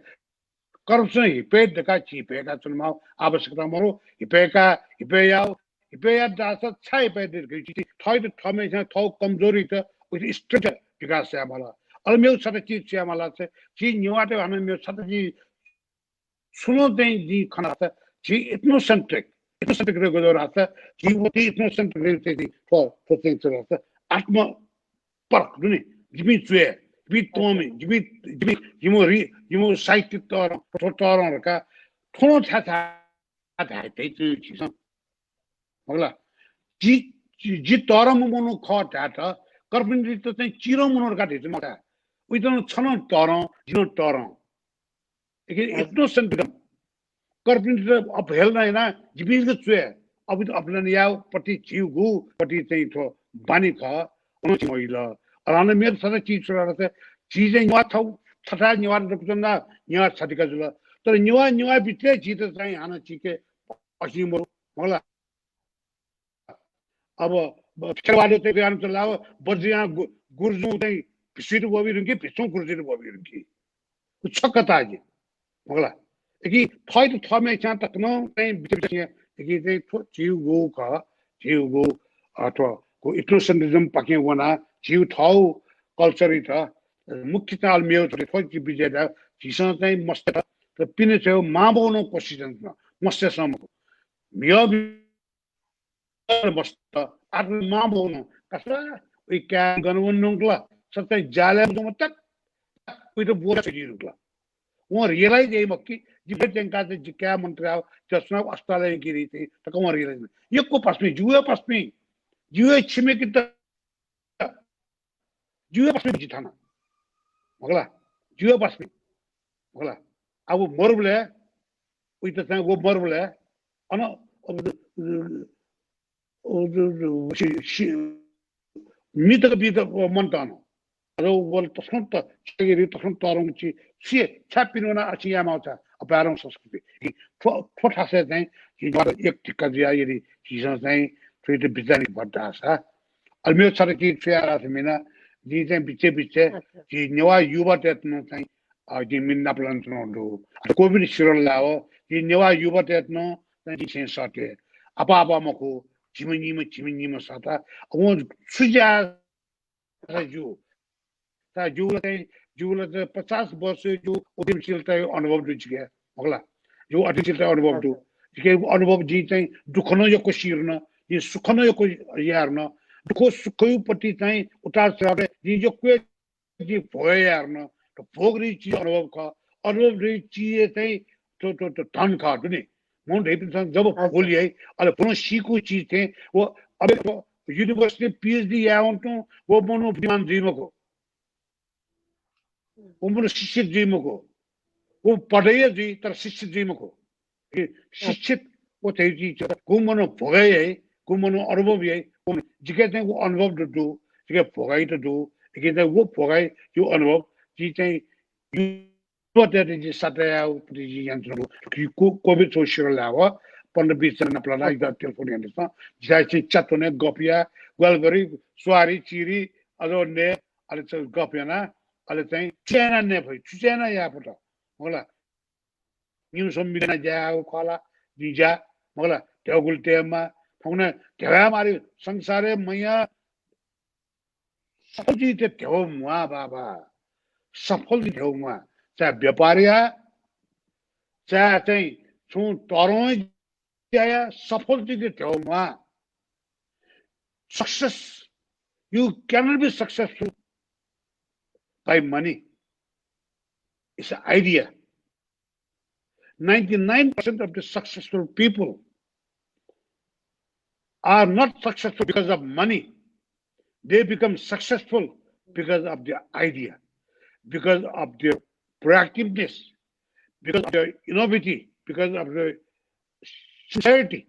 कर्पुसं हिपय् यात धकाः झी हिपय् याका च्वनेमाःगु आवश्यकता मरु। हिपय् याका, हिपय् याःगु, हिपय् यात धाःसा छाय् हिपय् यात धकाः झी थःत थःम्हस्यां थःगु कमजोरीत उइत strength विकास याये माल। अले मेव छता चिज छु याये माल धाःसा, झी नेवाःतय् हानं मेव छता चिज छुं नं चाहिँ जिं खना धाःसा, झी ethnocentric, ethnocentric धइगु गथे धाःसा, झी व ethnocentric धइगु चाहिँ थ्व, थ्व चाहिँ छु धाःसा, आत्म परख दु नि, जिमि च्वय्, जिमि तःमि, जिमि, जिमि, जिमि रि-, जिमि साहित्य तःधं, थ्व तःधं धकाः थ्व नं छाय् छाय् धाये धइगु झीसं। मखु ला? जि, जि, जि तःधंम्ह मनू खः धायेत कर्पिन्त चाहिँ चिधंम्ह मनू धकाः धइगु मखु का। उइत नं छ नं तःधं, जि नं तःधं। एके हजुर। Ethnocentrism। कर्पिन्त अपहेलना याना जिपिं जक च्वय्। अपिन्त अपहेलना याःगु पति झीगु, पति चाहिँ थ्व बानी खः, अन झी मजिल। अले हानं मेव छता चिज छु धाःसा, झी चाहिँ नेवाः थौं, छथाय् नेवाः दक्वं च्वना, नेवाः छधिका जुल। तर नेवाः, नेवाः भित्रय् झीत चाहिँ हानं झीके असिं मरु, मखु ला? अब ब-, थेरवाद चाहिँ गयान चलाव, बज्रियां गु-, गुरुजुं चाहिँ भिस्वीत ब्वःबी धुंकी, भिक्षुं गुरुजुत ब्वःबी धुंकी। उ छक्क ताःगु, मखु ला? एकी थःत थःम्हस्यां तक नं चाहिँ बिचाः बिचाः याना, एकी चाहिँ थ्व झीगु खः, झीगु, अ, थ्व गु ethnocentrism पाखें वनाः झीगु थःगु culture-यात, अ, मुख्य चाल मेव थ्व झी बिज्यात, झीसं चाहिँ मस्यत, तर पिने छ्वयेगु मांबौनं कोसिस यानाच्वन, मस्येसं मखु। म्हिगः मस्त, आत्मा मांबौनं, का सा, उइ काय् गन वने धुंकल, स चाहिँ जालय् जूम्ह तक, उइत ब्वःछ्वये धुंकल। वं realise याइ मखु कि, जिं फेरि त्यंकाः चाहिँ जि काय् मन्त धायेगु, जि सुनां अस्पतालय् यंकी धइगु चाहिँ तक वं realise याइ। यक्व पासापिं, जिगु हे पासापिं, जिगु हे छिमेकीत, जिगु हे पासापिं जि थाना। मखु ला, जिगु बास्मि, मखु ला। अब मरुबलय्, उइत चाहिँ व मरुबलय्, अन, अब, मि तक बी तक मन्त अन। अझ वल तसकं त, तसकं तरंगु छि, छि छाय् पिने वना, अ, छि यायेमाःगु छाय्, अपाय्धंगु संस्कृति। थ्व, थ्व थासय् चाहिँ झी एक धिक्का जुया यदि झीसं चाहिँ थुइत बिचाः यानागु भर धाःसा, अले मेगु छता कि छु याये धाःसा मिना, जिं चाहिँ बिचे बिचे, अच्छा। झी नेवाः युवातय्त नं चाहिँ, अ, जिं मिन नापलानाच्वनागु दु। COVID सिरल लाव, झी नेवाः युवातय्त नं चाहिँ जिं छेँ सःते। अपाः अपाः मखु, झिम्ह निम्ह, झिम्ह निम्ह सःता। वं छु ज्या सा ज्यू। सा ज्यूला चाहिँ, ज्यूला चाहिँ पचास वर्ष ज्यू उद्यमशीलताया अनुभव दु जिके, मखु ला। ज्यू उद्यमशीलताया अनुभव दु। अच्छा। जिके अनुभव जिं चाहिँ दुःख नं यक्व सिधुन, जिं सुख नं यक्व याये धुन। दुःख सुखया पति चाहिँ उतार चढाव जिं यक्व जिं भोग याये धुन। त भोग धइगु चिज अनुभव खः। अनुभव धइगु चिज चाहिँ त, त, त धन खः, दु नि। मनू धइपिन्सं जब हजुर। भुल याइ, अले भुलं सीकूगु चिज चाहिँ व अब university PhD याये वंतुं व मनू बुद्धिमान जुइ मखु। व मनू शिक्षित जुइ मखु। व पढे हे जुइ, तर शिक्षित जुइ मखु। कि शिक्षित व धइगु चिज छ। गुम्ह मनू भोगय् याइ, गुम्ह मनू अनुभव याइ, गुम्ह मनू जिके चाहिँ व अनुभव दु, दु, जिके भोगाइ त दु, जिके चाहिँ व भोगाइ यो अनुभव, जि चाहिँ युवातय्त जि सःताया पति जि यानाच्वनागु दु। कि को-, COVID थ्व सिरल लाव, पन्ध्र बिस जना नापलाना, इमित telephone यानादिसँ, जिथाय् चाहिँ च्यात्वने गप या, ग्वालगरी, स्वारी, चिरी, अझ ने, अले चाहिँ गप याना, अले चाहिँ छु याना ने फइ, छु याना याये फत, मखु ला। निम्हं मिले याना ज्या याःगु खः ला, जिं ज्या, मखु ला, धेगु गुलि तयेमाः, थौंकन्हय् धेगु माःगु संसारय् मया सफल जुइते धेगु म्वाः बाबा, सफल जुइते धेगु म्वाः, चाहे व्यापार या, चाहे चाहिँ छुं तरंगु ज्या या, सफल जुइते धेगु म्वाः। Success, you cannot be successful by money. It's an idea. Ninety-nine percent of the successful people are not successful because of money. They become successful because of their idea, because of their proactiveness, because of their innovative, because of their sincerity.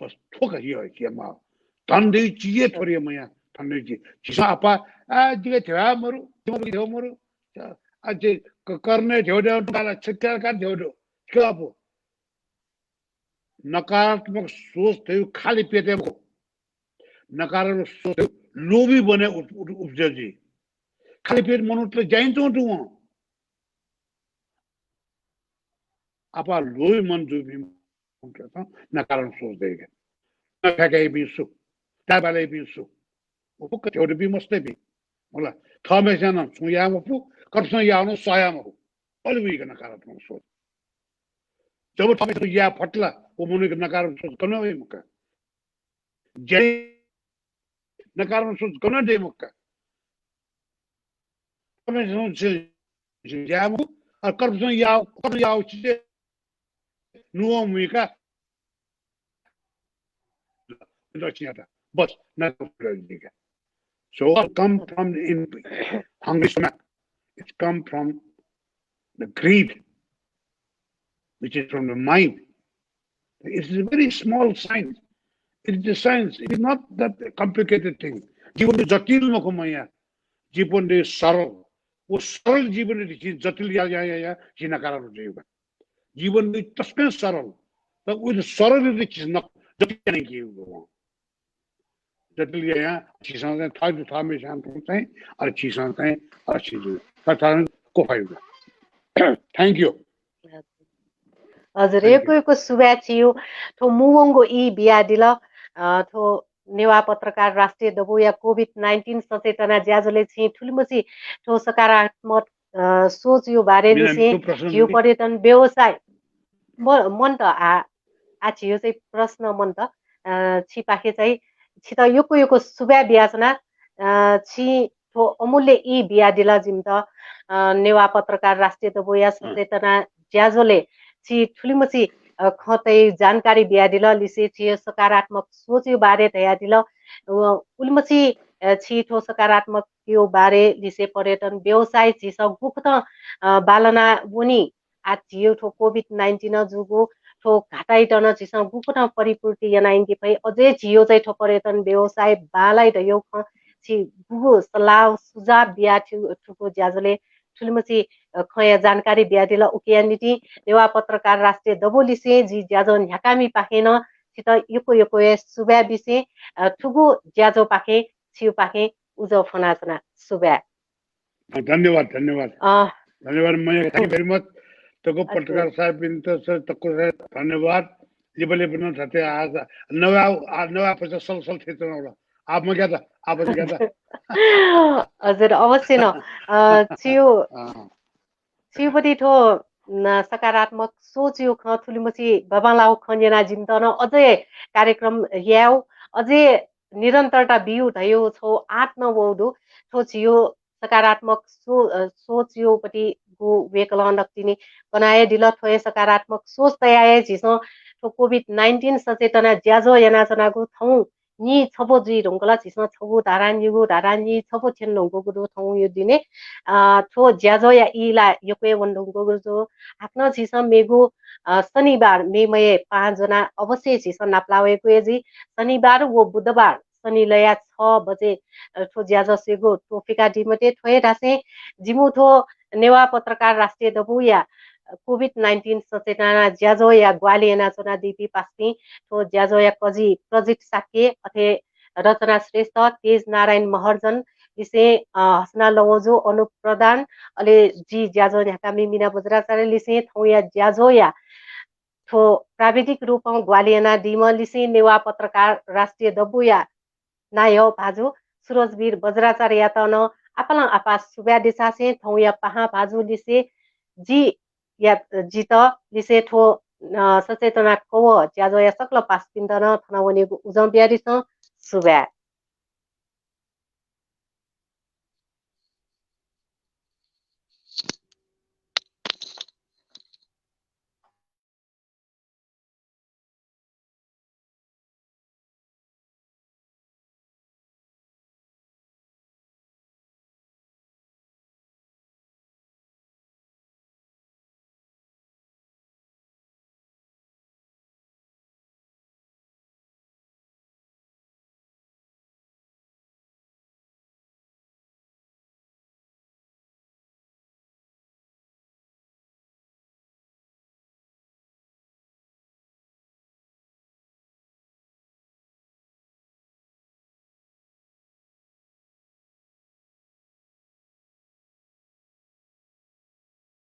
बस थ्व खँ हे माःगु। धन धइगु चिज हे थ्व हे मया, धन धइगु चिज। झीसं अपाः, आ, जिके धेगु मरु, जिके मरु, आ, जि क-, कर्णय् धेगु दु, काला छत्यार का धेगु दु। के अप्वः? नकारात्मक सोच धइगु खाली पेटय् मखु। नकारात्मक सोच धइगु लोभी बने उप-, उप-, उपजे जुइ। खाली पेट मनूत ज्या यानाच्वंगु दु वं। अपाः लोभी मन जूपिं मनूतय्सं नकारात्मक सोच दय्के। नफय्काइपिं सु, दाय्बालय्पिं सु, व फुक्क धेगुपिं मस्तय्पिं। मखु ला, थःम्हेस्यां नं छुं याये मफु, कर्पिन्सं याःगु नं सह याये मफु। अले वइगु नकारात्मक सोच। जब थःम्हेस्यां याये फत ला, व मनूया नकारात्मक सोच गनं वइ मखु का। ज्या नकारात्मक सोच गनं दइ मखु का। थःम्हेस्यां नं छुं याये मफु, अ, कर्पिन्सं याः, कर्पिन्सं याःगु चिज नुगः मुइका दक्षिणा त बस नगरका। So it come from in hungry stomach. It come from the greed, which is from the mind. It is a very small science. It is a science. It is not that complicated thing. जीवन जटिल मखु मया। जीवन सरल। व सरल जीवन यदि झी जटिल या, या, या, या, झी नकारात्मक जुइगु। जीवन तसकं सरल। तर व सरल यदि झी न-, जटिल यानागु। जटिल यायां झीसं चाहिँ थः थःम्हेस्यां चाहिँ, अले झीसं चाहिँ, अले झी जु-, थः थः कोफा युगा। Thank you। हजुर, thank you। यक्व यक्व सुभाय् छिगु। थ्व मुंवंगु ई बियादिल। अ, थ्व नेवाः पत्रकार राष्ट्रिय दबूया COVID nineteen सचेतना ज्याझ्वलय् छिं थुलिमछि थ्व सकारात्मक, अ, सोचया बारे निसें झीगु पर्यटन व्यवसाय म-, मन्त आ, आ झीगु चाहिँ प्रश्न मन्त, अ, छिपाखे चाहिँ छित यक्व यक्व सुभाय् बियाच्वना, अ, छिं थ्व अमूल्य ई बियादिल जिमित, अ, नेवाः पत्रकार राष्ट्रिय दबूया सचेतना ज्याझ्वलय् छि थुलिमछि, अ, खँ तय् जानकारी बियादिल, लिसें छिगु सकारात्मक सोचया बारे धयादिल। अ, उलिमछि अ, छि थ्व सकारात्मक यो बारे लिसे पर्यटन व्यवसाय झीसं गुकथं, अ, बालना वनी। आ, झियो थ्व कोभिड नाइन्टिन जूगु थ्व घाटाइत नं झीसं गुकथं परिपूर्ति यानाइंके फइ, अझै झियो चाहिँ थ्व पर्यटन व्यवसाय बांलाइ धयो खँ छि गुगु सल्लाह सुझाव बिया थु-, थुगु ज्याझ्वलय् थुलिमछि, अ, खँया जानकारी बियादिल। उकिया निंतिं नेवाः पत्रकार राष्ट्रिय दबू लिसें जि ज्याझ्वः न्ह्याकामिपाखें नं छित यक्व यक्व हे सुभाय् बिसें, अ, थुगु ज्याझ्वःपाखें छिउपाखें उजं फ्वनाच्वना। सुभाय्। अ, धन्यवाद, धन्यवाद। अ, धन्यवाद, मया, thank you very much। तक हजुर। पत्रकार साहेबपिन्त स-, तक स-, धन्यवाद। लिपा लिपा नं थथे आ, नवा, आ, नवा पैसा सल सल थेच्वनावल। आप मग्यात, आप मग्यात। हजुर, अवश्य न। अ, छिउ, अँ। छिउपट्टि थ्व, न, सकारात्मक सोचयो खँ थुलिमछि बांबांलाउ खँ न्यना जिमित न अझै कार्यक्रम याउ, अझै निरन्तरता बिउ धयो छौ आँट न वउ दु। थ्व छियो सकारात्मक सो-, अ, सोचयोपट्टि गु वेकलं नकतिनि कनाये दिल। थ्व हे सकारात्मक सोच तयाये झीसं थ्व कोभिड नाइन्टिन सचेतना ज्याझ्वः यानाच्वनागु थौं नि छब्व जुइ धुंकल। झीसं छब्व धारा निगू धारा नि छब्व थ्यन धुंकूगु दु थौं यो दिने। अ, थ्व ज्याझ्वःया ई ला यक्व हे वन धुंकूगु दु। हाकनं झीसं मेगु, अ, शनिबार मे मये पाँच जना अवश्य झीसं नापलाः वयेगु हे जुइ। शनिबार व बुधबार सनिलया छ बजे, अ, थ्व ज्याझ्वः स्वयेगु त्वःफिकादी मते। थ्व हे धासें जिमु थ्व नेवाः पत्रकार राष्ट्रिय दबूया कोभिड नाइन्टिन सचेतना ज्याझ्वःया ग्वाहालि यानाच्वनादीपिं पासापिं थ्व ज्याझ्वःया कजि प्रजित शाक्य, अथे रचना श्रेष्ठ, तेज नारायण महर्जन लिसें, अ, हसना लवजु, अनुप प्रधान, अले जि ज्याझ्वः न्ह्याकामि मिना बज्राचार्य लिसें थौंया ज्याझ्वःया थ्व प्राविधिक रूपं ग्वाहालि यानादीम्ह लिसें नेवाः पत्रकार राष्ट्रिय दबूया नायः भाजु सुरजवीर बज्राचार्ययात नं आपालं आपाः सुभाय् देछासें थौंया पाहां भाजु लिसे जि या, जित लिसे थ्व, अ, सचेतना कवः ज्याझ्वःया सकल पासापिन्त नं थन वनेगु उजं बियादिसँ। सुभाय्।